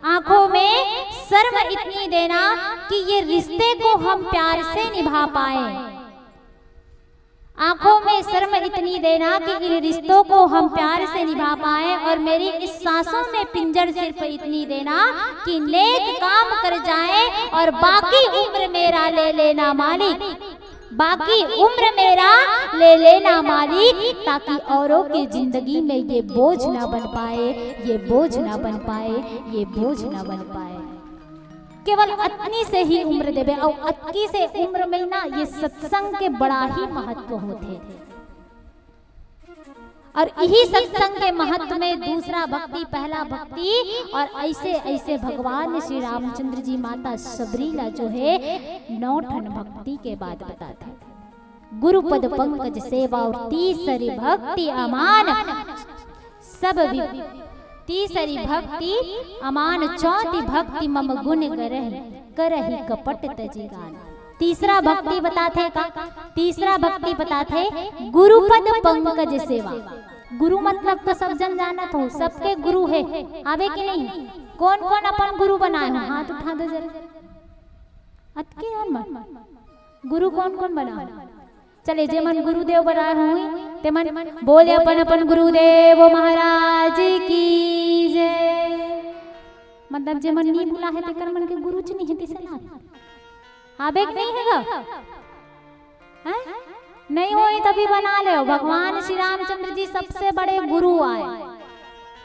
आंखों में शर्म इतनी देना कि ये रिश्ते को हम प्यार से निभा पाए। आंखों में शर्म इतनी देना कि इन रिश्तों को हम प्यार से निभा पाए, और मेरी इस सांसों में पिंजर सिर्फ इतनी देना कि नेक काम कर जाए, और बाकी उम्र मेरा ले लेना मालिक, बाकी उम्र मेरा ले लेना मालिक, ताकि औरों की जिंदगी में ये बोझ ना बन पाए, ये बोझ ना बन पाए, ये बोझ ना बन पाए। केवल अतनी से ही उम्र देबे, और अतकी से उम्र में ना ये सत्संग के बड़ा ही महत्व होथे। और यही सत्संग के महत्व में दूसरा भक्ति, पहला भक्ति, और ऐसे ऐसे भगवान श्री रामचंद्र जी माता सबरी ला जो है नौ ठन भक्ति के बाद बताथे। गुरु पद पंकज सेवा और तीसरी भक्ति अमान, सब भी तीसरी भक्ति अमान, चौथी भक्ति मम गुण गरही, करही कपट तजि गान। तीसरा भक्ति बताथे का? तीसरा भक्ति बताथे गुरुपद पंकज सेवा। गुरु मतलब तो सब जन जानत हो, सबके गुरु हे, आवे कि नहीं? कौन कौन अपन गुरु बनाए हो, हाथ उठा दो जरा। अतके हन मन। गुरु कौन कौन बनाए हो? चले, जे मन गुरुदेव बनाए हुई, ते मन बोले अपन अपन गुरुदेव महाराज की जय। मतलब जे मन नी बुला है, तेकर मन के गुरु च नहीं है, तिसे ना। हाँ, बेग नहीं है गा? हैं? नहीं होई तभी बना ले। भगवान श्री रामचंद्र जी सबसे बड़े गुरु आए,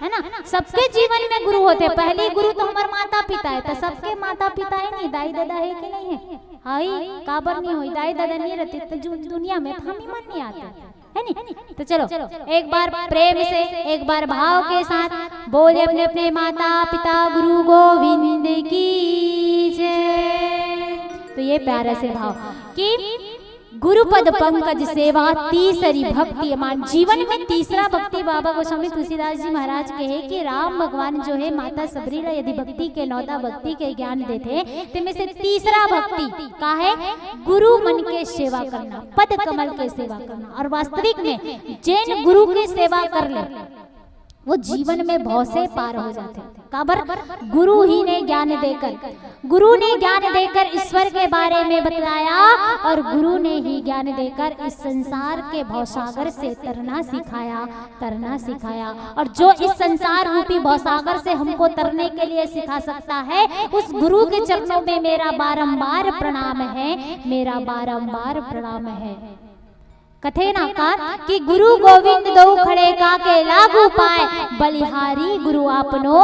है ना? सबके जीवन में गुरु होथे। पहली गुरु तो हमार माता पिता है, तो सबके माता पिता है नहीं, दाई ददा है कि नहीं है? हाई, काबर नहीं होई? दाई ददा नहीं रहते तो जु-, दुनिया में हम ही मन नहीं आते, है नहीं? तो चलो, एक बार प्रेम से, एक बार भाव के साथ बोले अपने अपने माता पिता गुरु गोविंद की जय। तो ये प्यारा से भाव कि गुरुपद पंकज सेवा तीसरी भक्ति अमान। जीवन में तीसरा भक्ति बाबा गोस्वामी तुलसीदास जी महाराज कहे कि राम भगवान जो है माता सबरी ला यदि भक्ति के नौदा भक्ति के ज्ञान देथे, ते में से तीसरा भक्ति का है? गुरु मन के सेवा करना, पद कमल के सेवा करना। और वास्तविक में जेन गुरु के सेवा कर ले, वो जीवन में भव से पार हो जाथे। काबर? गुरु ही ने ज्ञान देकर, गुरु ने ज्ञान देकर ईश्वर के बारे में बतलाया, और गुरु ने ही ज्ञान देकर इस संसार के भवसागर से तरना सिखाया, तरना सिखाया। और जो इस संसार रूपी भवसागर से हमको तरने के लिए सिखा सकता है, उस गुरु के चरणों में मेरा बारंबार प्रणाम है, मेरा बारंबार प्रणाम है। कथे ना का कि गुरु गोविंद दो खड़े, का के लागू पाए, बलिहारी गुरु आपनो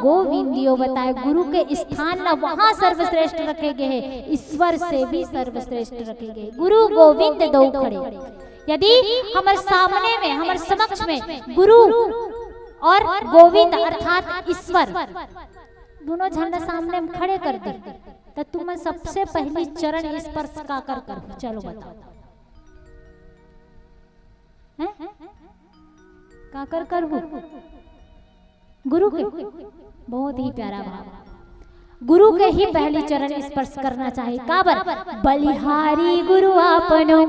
गोविंद यो बताए। गुरु के स्थान ला वहां सर्वश्रेष्ठ रखे गए हैं, ईश्वर से भी सर्वश्रेष्ठ रखे गए। गुरु गोविंद दो खड़े, यदि हमर सामने में, हमर समक्ष में गुरु और गोविंद अर्थात ईश्वर दोनों झंडा सामने में खड़े कर दे, तो तुम सबसे पहली चरण स्पर्श काकर करहू? चलो बताओ। हैं? काकर करहू? गुरु के। बहुत ही प्यारा भाव। गुरु के ही पहली चरण स्पर्श करना चाहिए। काबर? बलिहारी गुरु आपनो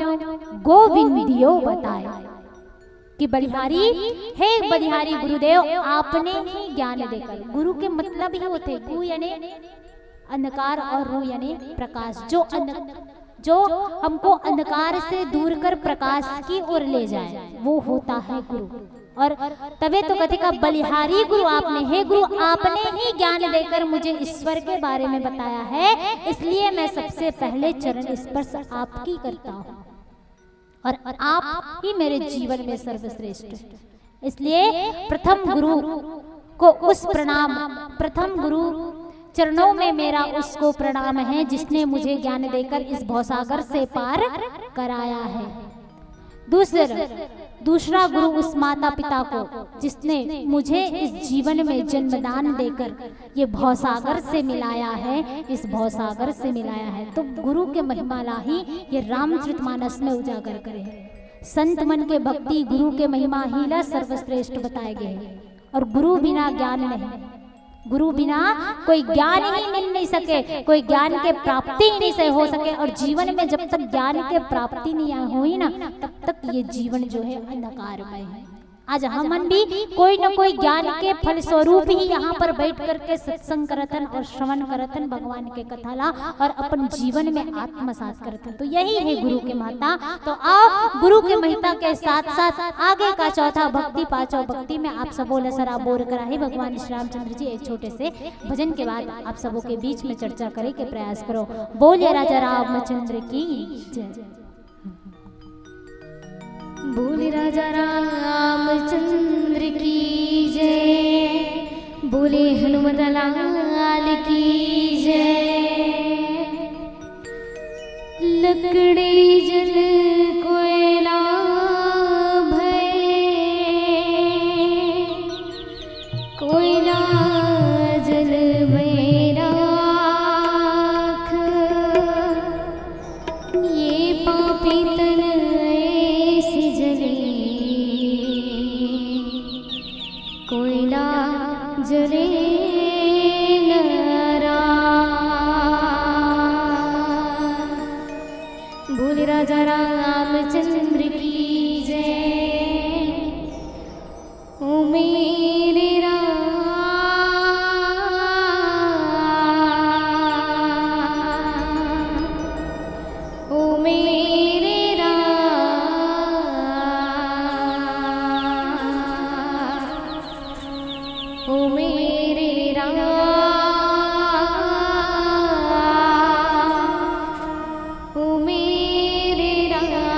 गोविंद यो बताए कि बलिहारी, हे बलिहारी गुरुदेव, आपने ही ज्ञान देकर। गुरु के मतलब ही होथे, गु यानी अंधकार और रु यानी प्रकाश। जो अंध-, जो हमको अंधकार से दूर कर प्रकाश की ओर ले जाए, वो होता है गुरु। और तबे तो कथे का बलिहारी गुरु आपने, हे गुरु, आपने ही ज्ञान देकर मुझे ईश्वर के बारे में बताया है, इसलिए मैं सबसे पहले चरण स्पर्श आपकी करता हूँ। और आप ही मेरे जीवन में सर्वश्रेष्ठ हैं। इसलिए प्रथम गुरु को उस प्रणाम, प्रथम गुरु चरणों में मेरा उसको प्रणाम है, जिसने मुझे ज्ञान देकर इस भवसागर से पार कराया है। दूसरा, दूसरा गुरु उस माता पिता को, जिसने मुझे इस जीवन में जन्मदान देकर ये भवसागर से मिलाया है, इस भवसागर से मिलाया है। तो गुरु के महिमा ला ही ये रामचरितमानस में उजागर करे हैं। संत मन के भक्ति, गुरु के महिमा ही ला सर्वश्रेष्ठ बताए गए हैं। और गुरु बिना ज्ञान नहीं, गुरु बिना कोई ज्ञान ही मिल नहीं सके, कोई ज्ञान के प्राप्ति ही नहीं से हो सके। और जीवन में जब तक ज्ञान के प्राप्ति नहीं होई ना, तब तक ये जीवन जो है अंधकारमय है। आज हमन भी कोई न कोई ज्ञान के फलस्वरूप ही यहाँ पर बैठ करके सत्संग करत हन और श्रवण करत हन भगवान के कथा ला, और अपन जीवन में आत्मसात करत हन। तो यही है गुरु के महत्ता। तो आओ, गुरु के महत्ता के साथ साथ आगे का चौथा भक्ति, पांचवा भक्ति में आप सबो ला सराबोर कराही भगवान श्री रामचंद्र जी एक छोटे से भजन के बाद आप सबों के बीच में चर्चा करे के प्रयास करो। बोलिए राजा रामचंद्र की जय। बोले राजा रामचंद्र की जय, बोले हनुमत लाल की जय। लकड़ी जल कोयला भय, कोयला जल भय राख, ये पापी तन ऐसे जले, कोयला जले न राख। बोले राजा रामचंद्र की जय। ओ मेरे राम, ओ मेरे राम, ओ मेरे राम, ओ मेरे राम।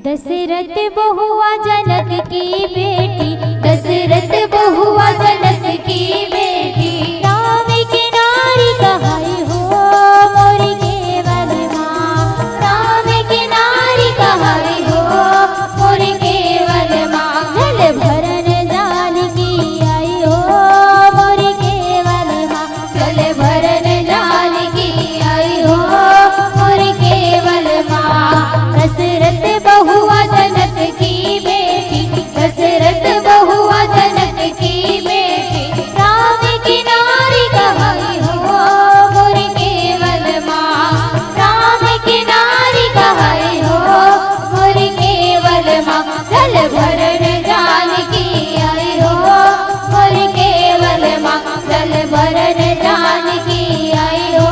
दशरथ बहुआ जनक की बेटी, दशरथ बहुआ जनक की बेटी, राम के नारी कहाई हो मोरी केवल माँ, राम के नारी कहाई हो मोरी केवल माँ। जल भरन जानकी आई हो मोरी केवल माँ, जल भरन जानकी आई हो मोरी केवल माँ। दशरथ बहुआ जनक की बेटी, दशरथ बहुआ जनक की बेटी, राम के नारी कहाई हो मोरी केवल माँ, राम के नारी कहाई हो मोरी केवल माँ। जल भरन जानकी आई हो मोरी केवल माँ, जल भरन जानकी आई हो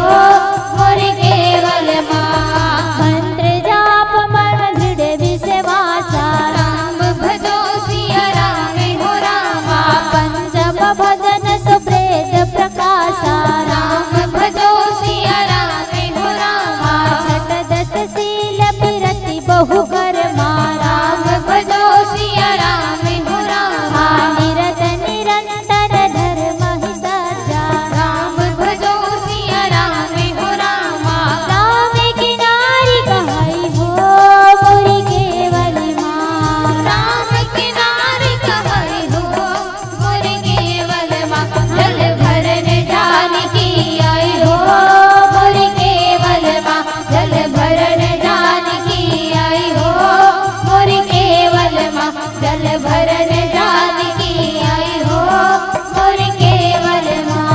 मोरी केवल माँ। मंत्र जाप मन दृढ़ विश्वासा, राम भजो सिया राम हो रामा, पंचम भजन सुप्रेत प्रकाशा, राम भजो सिया राम हो रामा, छठ दस शील बिरति बहु कर्मा, राम भजो सिया राम हो रामा, निरत निरंतर धर्म ही सच्चा, राम भजो सिया राम हो रामा, राम के नारी कहाई हो मोरी केवल माँ, राम के नारी कहाई हो मोरी केवल माँ। जल भरन जानकी आई हो मोरी केवल माँ, जल भरन जानकी आई हो मोरी केवल माँ, जल भरन जानकी आई हो मोरी केवल माँ।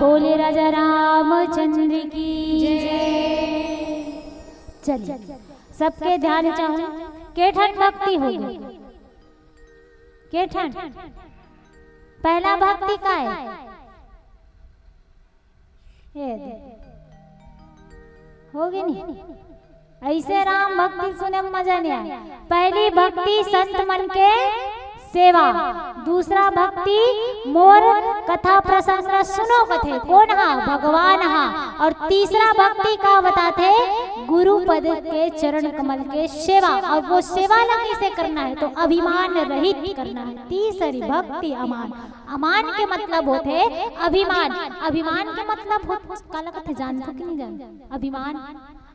बोले राजा रामचंद्र की जय। चलिए, सबके ध्यान चाहूँ, के ठन भक्ति हो गई? के ठन? पहला भक्ति का है? ये दे। होगे नहीं? ऐसे राम भक्ति सुने में मजा नहीं आए। पहली भक्ति संत मन के सेवा, दूसरा भक्ति मोर कथा प्रसंग ला सुनो कथे, कोन हा? भगवान हा। और तीसरा भक्ति का बताथे? गुरु पद के चरण कमल के सेवा। और वो सेवा ला कैसे करना है? तो अभिमान रहित करना है। तीसरी भक्ति अमान। अमान के मतलब होथे अभिमान। अभिमान के मतलब होथे, काला कथे, जानथो कि नहीं जानथो? अभिमान,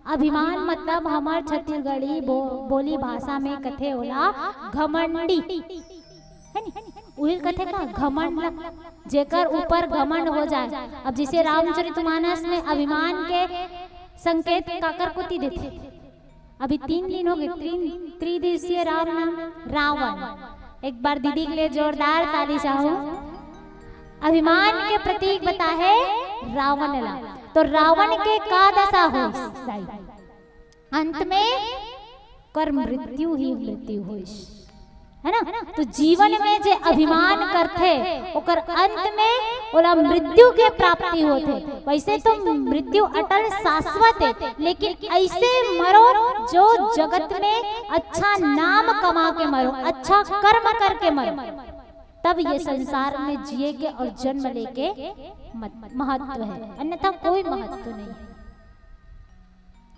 अभिमान मतलब हमर छत्तीसगढ़ी बो-, बोली भाषा में कथे ओला घमंडी, है नी? उही कथे का घमंड ला, जेकर ऊपर घमंड हो जाए। अब जैसे रामचरितमानस में अभिमान के संकेत काकर कोती देथे? अभी तीन दिन हो गए, त्रि-, त्रिदिवसीय रामनवमी। रावण, एक बार दीदी के लिए जोरदार ताली चाहूं। अभिमान के प्रतीक बताहे रावण ला। तो रावण के का दशा होइस दाई? अंत में कर मृत्यु ही मृत्यु होइस, है ना? तो जीवन में जे अभिमान करथे, ओकर अंत में ओला मृत्यु के प्राप्ति होथे। वैसे तो मृत्यु अटल शाश्वत है, लेकिन ऐसे मरो जो जगत में अच्छा नाम कमा के मरो, अच्छा कर्म करके मरो, तब ये संसार में जिए के और जन्म लेके मत-, महत्व है, अन्यथा कोई महत्व नहीं है।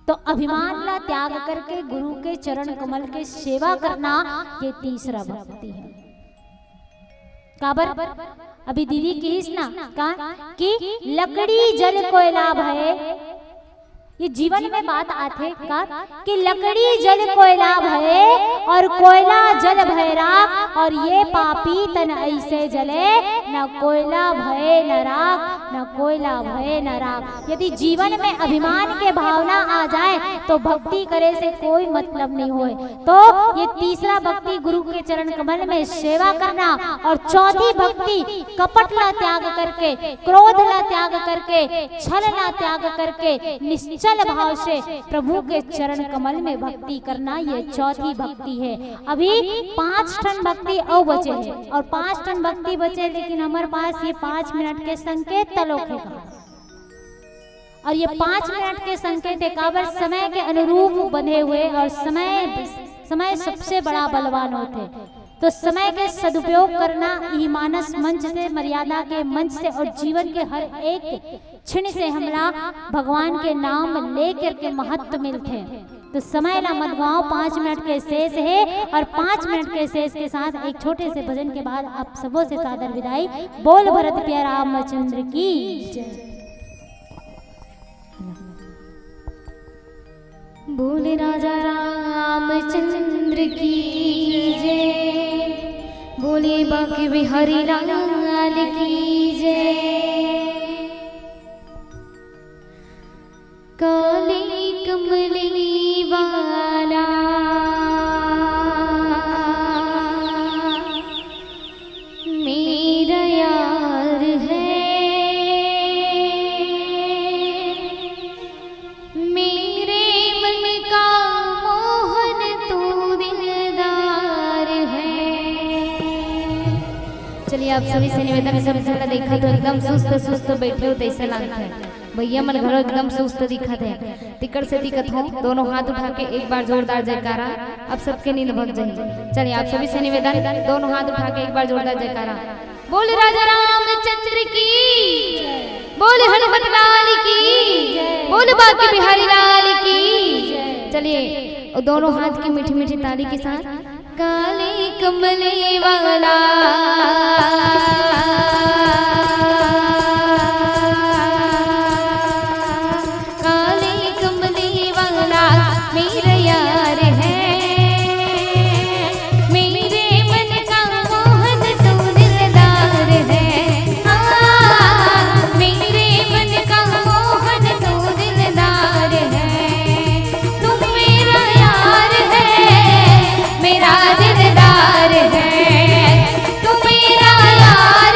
तो अभिमान ला त्याग करके गुरु के चरण कमल के सेवा करना, ये तीसरा भक्ति है। काबर? अभी दीदी किहिस ना का कि लकड़ी जल कोयला भय, ये जीवन में बात आथे का कि लकड़ी जल कोयला भय और कोयला जल भय राख, और ये पापी तन ऐसे जले, न कोयला भय न राख, न कोयला भय न राख। यदि जीवन में अभिमान के भावना आ जाए तो भक्ति करे से कोई मतलब नहीं होए। तो ये तीसरा भक्ति गुरु के चरण कमल में सेवा करना और चौथी भक्ति कपट ला त्याग करके, क्रोध ला त्याग करके, छल ला त्याग करके निश्चल भाव से प्रभु के चरण कमल में भक्ति करना, ये चौथी भक्ति है। अभी पांच ठन भक्ति अउ बचे हैं और पांच ठन भक्ति बचे, लेकिन हमारे पास ये पांच मिनट के संकेत तलोक है। और ये पांच मिनट के संकेत है, काबर समय के अनुरूप बंधे हुए और समय, समय सबसे बड़ा बलवान होथे। तो समय के सदुपयोग करना ही मानस मंच से, मर्यादा के मंच से और जीवन के हर एक क्षण से हमला भगवान के नाम लेकर के महत्व मिलथे। तो समय ला मत गवाओ, पाँच मिनट के शेष हे और पाँच मिनट के शेष के साथ एक छोटे से भजन के बाद आप सबों से सादर विदाई। बोल भरत प्रिय रामचंद्र की जय। बोल राजा रामचंद्र की जय, बोले बांके बिहारी लाल की जय। काले कमली वाला मेरा यार है, मेरे मन का मोहन तू दिलदार है। चलिए, आप सभी से निवेदन, सब जगह देखा तो एकदम सुस्त सुस्त बैठे हो, तैसे लगता है। भैया मन घलो एकदम सुस्त दिखत हे। तिकर से दिखत हो, दोनों हाथ उठा के एक बार जोरदार जयकारा, अब सबके नींद भग जाही। चलिए, आप सभी से निवेदन, दोनों हाथ उठा के एक बार जोरदार जयकारा। बोल राजा रामचंद्र की, बोल हनुमत लाल की, बोल बांके बिहारी लाल की। चलिए, दोनों हाथ की मीठी मीठी ताली के साथ। काले कमली वाला, काले कमली वाला मेरा यार है, मेरे मन का मोहन तू दिलदार है। हाँ, मेरे मन का मोहन तू दिलदार है। तू मेरा यार है, मेरा दिलदार है। तू मेरा यार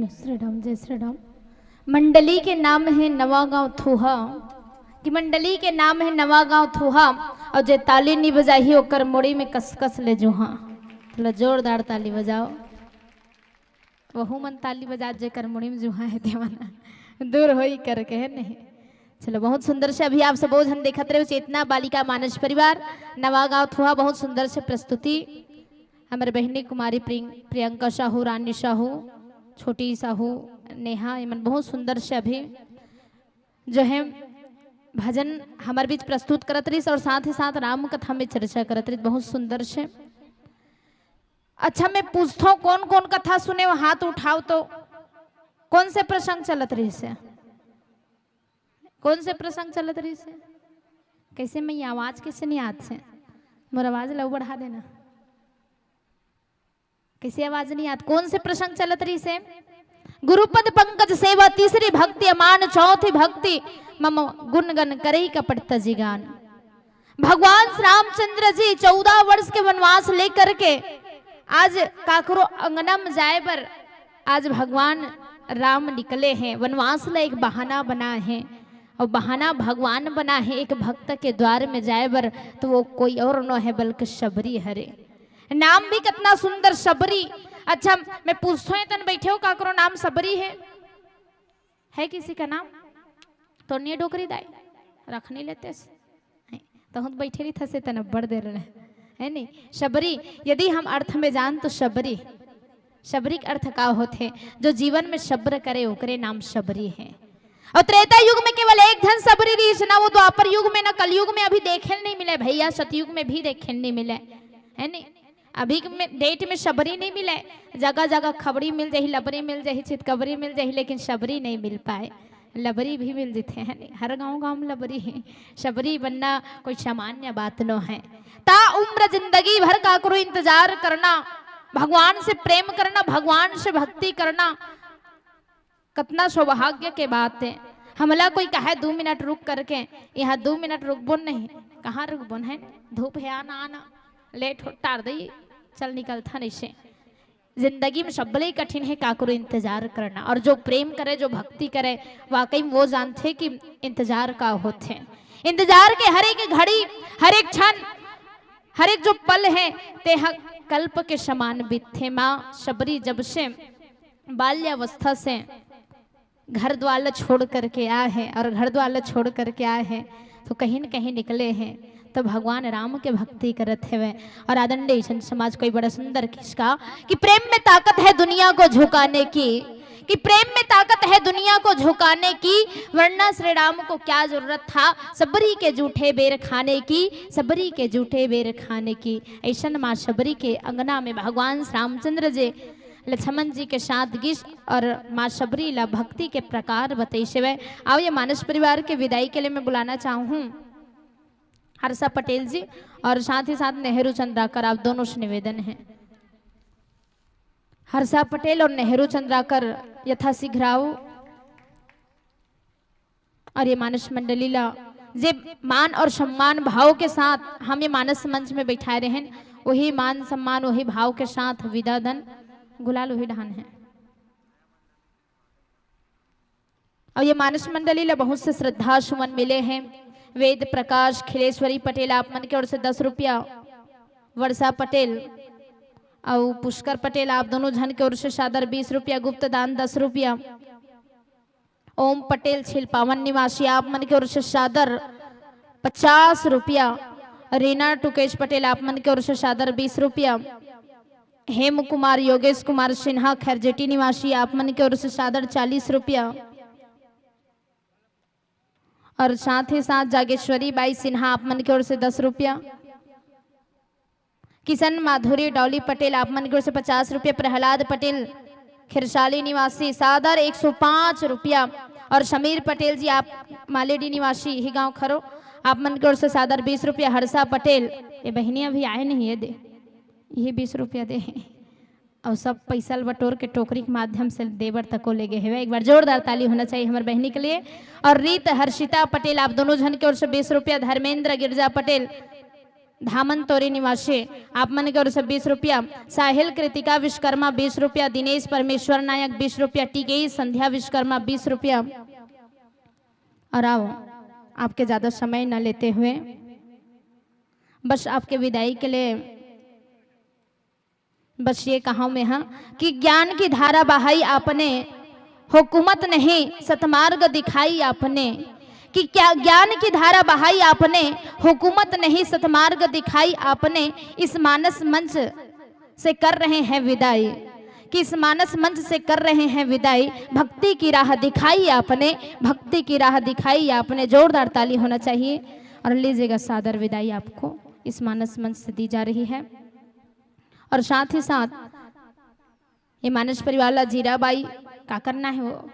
श्री राम, जय श्री राम। मंडली के नाम हे नवागांव थुहा, कि मंडली के नाम हे नवागांव थुहा, और जे ताली नी बजाही ओकर मुड़ी में कसकस ले जुहा। थोड़ा जोरदार ताली बजाओ। वहू मन ताली बजा जेकर मुड़ी में जुहा हे तेमन दूर होई करके, हे नहीं? चलो, बहुत सुंदर से अभी आप सबो झन देखत रहे चेतना बालिका मानस परिवार नवागांव थुहा, बहुत सुंदर से प्रस्तुति हमर बहिनी कुमारी प्रियं-, प्रियंका साहू, रानी साहू, छोटी साहू, नेहा, एमन बहुत सुंदर से अभी जो है भजन हमर बीच प्रस्तुत करत रहिस और साथ ही साथ राम कथा में चर्चा करत रहिस, बहुत सुंदर से। अच्छा, मैं पूछथों, कौन कौन कथा सुने हो, हाथ उठाओ तो। कौन से प्रसंग चलत रहिस हे? कौन से प्रसंग चलत रहिस हे? कैसे मैं आवाज कैसे नहीं आत हे? मोर आवाज ला बढ़ा देना। कैसे आवाज नहीं आत? कौन से प्रसंग चलत रहिस हे? गुरुपद पंकज सेवा तीसरी भक्ति अमान, चौथी भक्ति मम गुणगन करई कपट तजिगान। भगवान श्री रामचंद्र जी चौदह वर्ष के वनवास लेकर के आज काकरो अंगना में जाए बर आज भगवान राम निकले हे। वनवास ला एक बहाना बना हे, और बहाना भगवान बना हे एक भक्त के द्वार में जाए बर, तो वो कोई और नो हे बल्कि शबरी हरे। नाम भी कितना सुंदर, शबरी। अच्छा, मैं पूछथों, ए तन बैठे हो, काकरो नाम शबरी हे? है किसी का नाम? तो नहीं डोकरी दाई, रख नहीं लेते से। नहीं, तो हम बैठे रही था से तन बड़ देर रहे, है नहीं? शबरी, यदि हम अर्थ में जान तो शबरी, शबरी के अर्थ का होथे? जो जीवन में सब्र करे ओकरे नाम शबरी हे। और त्रेता युग में केवल एक झन शबरी रहिस ना, वो द्वापर युग में ना, कलयुग में अभी देखे नहीं मिले भैया, सतयुग में भी देखे नहीं मिले, है नहीं? अभी के में, डेट में शबरी नहीं मिले, जगह जगह खबरी मिल जाही, लबरी मिल जाही, चितकबरी मिल जाही, लेकिन शबरी नहीं मिल पाए। लबरी भी मिल जथे, है नहीं? हर गांव गांव में लबरी हे। शबरी बनना कोई सामान्य बात नो हे। ता उम्र जिंदगी भर काकरो इंतजार करना, भगवान से प्रेम करना, भगवान से भक्ति करना, कतना सौभाग्य के बात हे। हमला कोई कहे दू मिनट रुक करके, यहाँ दू मिनट रुकबो नहीं, कहाँ रुकबो, है? धूप हे, आना, आना, लेट हो, टार दई, चल निकलथन ऐसे। जिंदगी में सबले कठिन हे काकरो इंतजार करना, और जो प्रेम करे, जो भक्ति करे, वाकई में वो जानथे कि इंतजार का होथे। इंतजार के हर एक घड़ी, हर एक क्षण, हर एक जो पल हे, तेह कल्प के समान बीतथे। माँ शबरी जब से बाल्यावस्था से घर द्वार ला छोड़ करके आए हे, और घर द्वार ला छोड़ करके आए हे, तो कहीं न कहीं निकले हे, तो भगवान राम के भक्ति करत हेवे। और आदरणीय संत समाज कोई बड़ा सुंदर किसका कि प्रेम में ताकत है दुनिया को झुकाने की, कि प्रेम में ताकत है दुनिया को झुकाने की, वरना श्री राम को क्या जरूरत था शबरी के जूठे बेर खाने की, शबरी के जूठे बेर खाने की। ऐसन माँ शबरी के अंगना में भगवान श्री रामचंद्र जी लक्ष्मण जी के साथ गिस और माँ शबरी ला भक्ति के प्रकार बतइस हेवय। आओ, ये मानस परिवार के विदाई के लिए मैं बुलाना चाहूँ हर्षा पटेल जी और साथ ही साथ नेहरू चंद्राकर, आप दोनों से निवेदन है। हर्षा पटेल और नेहरू चंद्राकर यथाशीघ्र आओ। और ये मानस मंडली ला जे मान और सम्मान भाव के साथ हम ये मानस मंच में बैठाए रहेन, वही मान सम्मान, वही भाव के साथ विदा दन। गुलाल वही ढान है। और ये मानस मंडली ला बहुत से श्रद्धा सुमन मिले हैं। वेद प्रकाश खिलेश्वरी पटेल आप मन के ओर से दस रुपया, वर्षा पटेल और पुष्कर पटेल आप दोनों झन के ओर से सादर बीस रुपया, गुप्त दान दस रुपया। ओम पटेल छिलपावन निवासी आप मन के ओर से सादर पचास रुपया। रीना टुकेश पटेल आप मन के ओर से सादर बीस रुपया। हेम कुमार योगेश कुमार सिन्हा खैरजेटी निवासी आप मन के ओर से सादर चालीस रुपया। और साथ ही साथ जागेश्वरी बाई सिन्हा आप मन के ओर से दस रुपया। किशन माधुरी डॉली पटेल आप मन के ओर से पचास रुपया। प्रहलाद पटेल खिरसाली निवासी सादर एक सौ पाँच रुपया। और समीर पटेल जी आप मालेडी निवासी ही गांव खरो, आप मन के ओर से सादर बीस रुपया। हर्षा पटेल, ये बहिनिया भी आए नहीं है दे, ये बीस रुपया दे हैं। और सब पैसा ल बटोर के टोकरी के माध्यम से देवर तको ले गए हेवय। एक बार जोरदार ताली होना चाहिए हमारे बहनी के लिए। और रीत हर्षिता पटेल आप दोनों झन के ओर से बीस रुपया। धर्मेंद्र गिरजा पटेल धामन तोरी निवासी, आप मन के ओर से बीस रुपया। साहिल कृतिका विश्वकर्मा, बीस रुपया। दिनेश परमेश्वर नायक, बीस रुपया। टिकेश संध्या विश्वकर्मा, बीस रुपया। और आओ, आपके ज्यादा समय न लेते हुए बस आपके विदाई के लिए बस ये कहा मैं, हाँ, कि ज्ञान की धारा बहाई आपने, हुकूमत नहीं सतमार्ग दिखाई आपने। कि क्या ज्ञान की धारा बहाई आपने, हुकूमत नहीं सतमार्ग दिखाई आपने। इस मानस मंच से कर रहे हैं विदाई, कि इस मानस मंच से कर रहे हैं विदाई। भक्ति की राह दिखाई आपने, भक्ति की राह दिखाई आपने। जोरदार ताली होना चाहिए। और लीजिएगा, सादर विदाई आपको इस मानस मंच से दी जा रही है। और साथ ही साथ ये मानस परिवार ला जीरा बाई का करना है, वो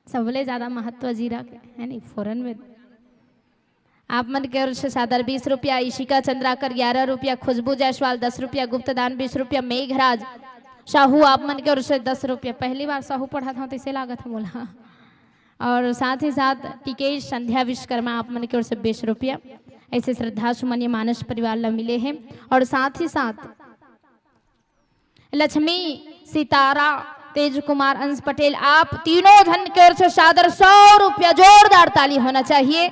सबले ज्यादा महत्व जीरा के है नहीं, फोरन में। आप मन के ओर से सादर बीस रुपया, इशिका चंद्राकर ग्यारह रुपया, खुशबू जायसवाल दस रुपया, गुप्तदान बीस रुपया, मेघराज साहू आप मन के ओर से दस रुपया। पहली बार साहू पढ़ा था, तो इसे लागत है मोला। और साथ ही साथ टिकेश संध्या विश्वकर्मा आप मन के ओर से बीस रुपया। ऐसे श्रद्धा सुमन ये मानस परिवार ला मिले हैं। और साथ ही साथ लक्ष्मी सितारा, तेज कुमार, अंश पटेल, आप तीनों झन के ओर से सादर सौ रुपया, जोरदार ताली होना चाहिए।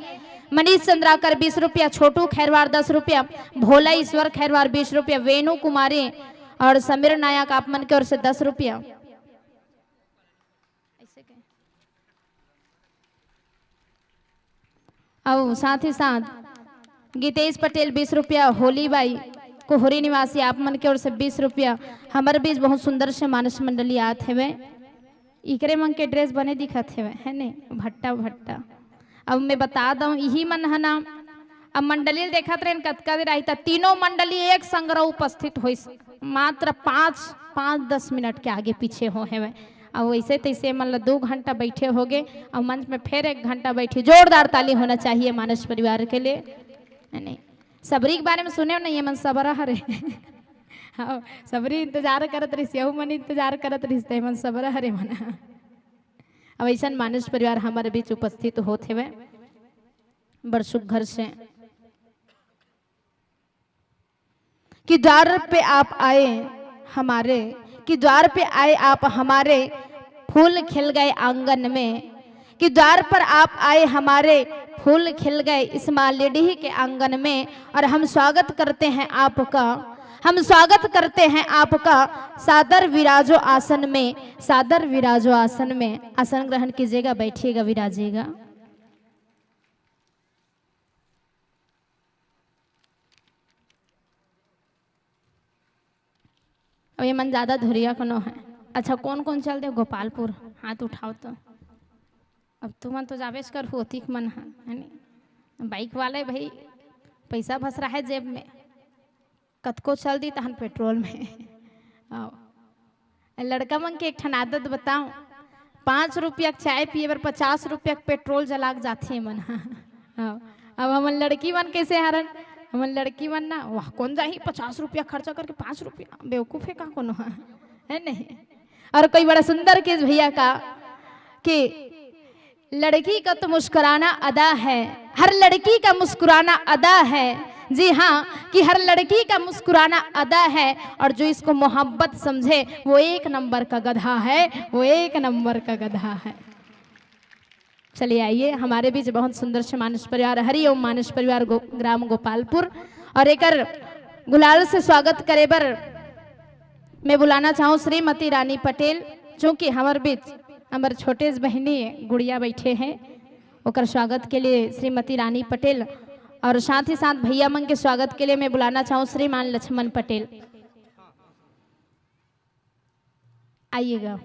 मनीष चंद्राकर बीस रुपया, छोटू खैरवार दस रुपया, भोला ईश्वर खैरवार बीस रुपया, वेणु कुमारी और समीर नायक आप मन के ओर से दस रुपया। और साथ ही साथ गीतेश पटेल बीस रुपया, होली बाई कोहरी निवासी आप मन के ओर से बीस रुपया। हमर बीच बहुत सुंदर से मानस मंडली आत हेवे, इकरे मन के ड्रेस बने दिखत हेवे, है ने, भट्टा भट्टा। अब मैं बता दऊं, इही मन ह ना, अब मंडली ल देखत रहेन कतका देर आही, त तीनों मंडली एक संग उपस्थित होइस, मात्र पाँच, पाँच दस मिनट के आगे पीछे हो हेवे। अब वैसे तैसे मन ल दो घंटा बैठे होगे, और मंच में फिर एक घंटा बैठी। जोरदार ताली होना चाहिए मानस परिवार के लिए, है नहीं? सबरी के बारे में सुने हो नहीं, ये मन सबरा हरे। हाँ, सबरी इंतजार करत रहिस, यहू मन इंतजार करत रहिस, ते मन सबरा हरे मन। अब ऐसन मानस परिवार हमारे बीच उपस्थित होत हेवे बड़ सुघर से। कि द्वार पे आप आए हमारे, कि द्वार पे आए आप हमारे, फूल खिल गए आंगन में। कि द्वार पर आप आए हमारे, फूल खिल गए इस माँ लेडीह के आंगन में। और हम स्वागत करते हैं आपका, हम स्वागत करते हैं आपका, सादर विराजो आसन में, सादर विराजो आसन में। आसन ग्रहण कीजिएगा, बैठिएगा, विराजिएगा। अब ये मन ज्यादा धुरिया कोनो है। अच्छा, कौन कौन चल दे गोपालपुर, हाथ उठाओ तो। अब तुमन तो जाबेच कर होती मन है, है नी? बाइक वाले भाई, पैसा भस रहा है जेब में, कतको चल दी तहन पेट्रोल में। आओ, लड़का मन के एक ठन आदत बताऊं, पाँच रुपया के चाय पिए बर पचास रुपया के पेट्रोल जला के जाथे मन। हाँ, अब हमन लड़की मन कैसे हरन, हमन लड़की मन ना, वाह, कौन जाही पचास रुपया खर्चा करके, पाँच रुपया, बेवकूफ है का कोनो, है नहीं? और कोई बड़ा सुंदर केस भैया का कि लड़की का तो मुस्कुराना अदा है, हर लड़की का मुस्कुराना अदा है। जी हाँ, कि हर लड़की का मुस्कुराना अदा है, और जो इसको मोहब्बत समझे वो एक नंबर का गधा है, वो एक नंबर का गधा है। चलिए आइए, हमारे बीच बहुत सुंदर से मानस परिवार, हरिओम मानस परिवार गो-, ग्राम गोपालपुर। और एकर गुलाल से स्वागत करे बर मैं बुलाना चाहूँ श्रीमती रानी पटेल, चूंकि हमर बीच हमर छोटे से बहिनी गुड़िया बैठे हैं, ओकर स्वागत के लिए श्रीमती रानी पटेल, और साथ ही साथ भैया मन के स्वागत के लिए मैं बुलाना चाहूँ श्रीमान लक्ष्मण पटेल। आइएगा।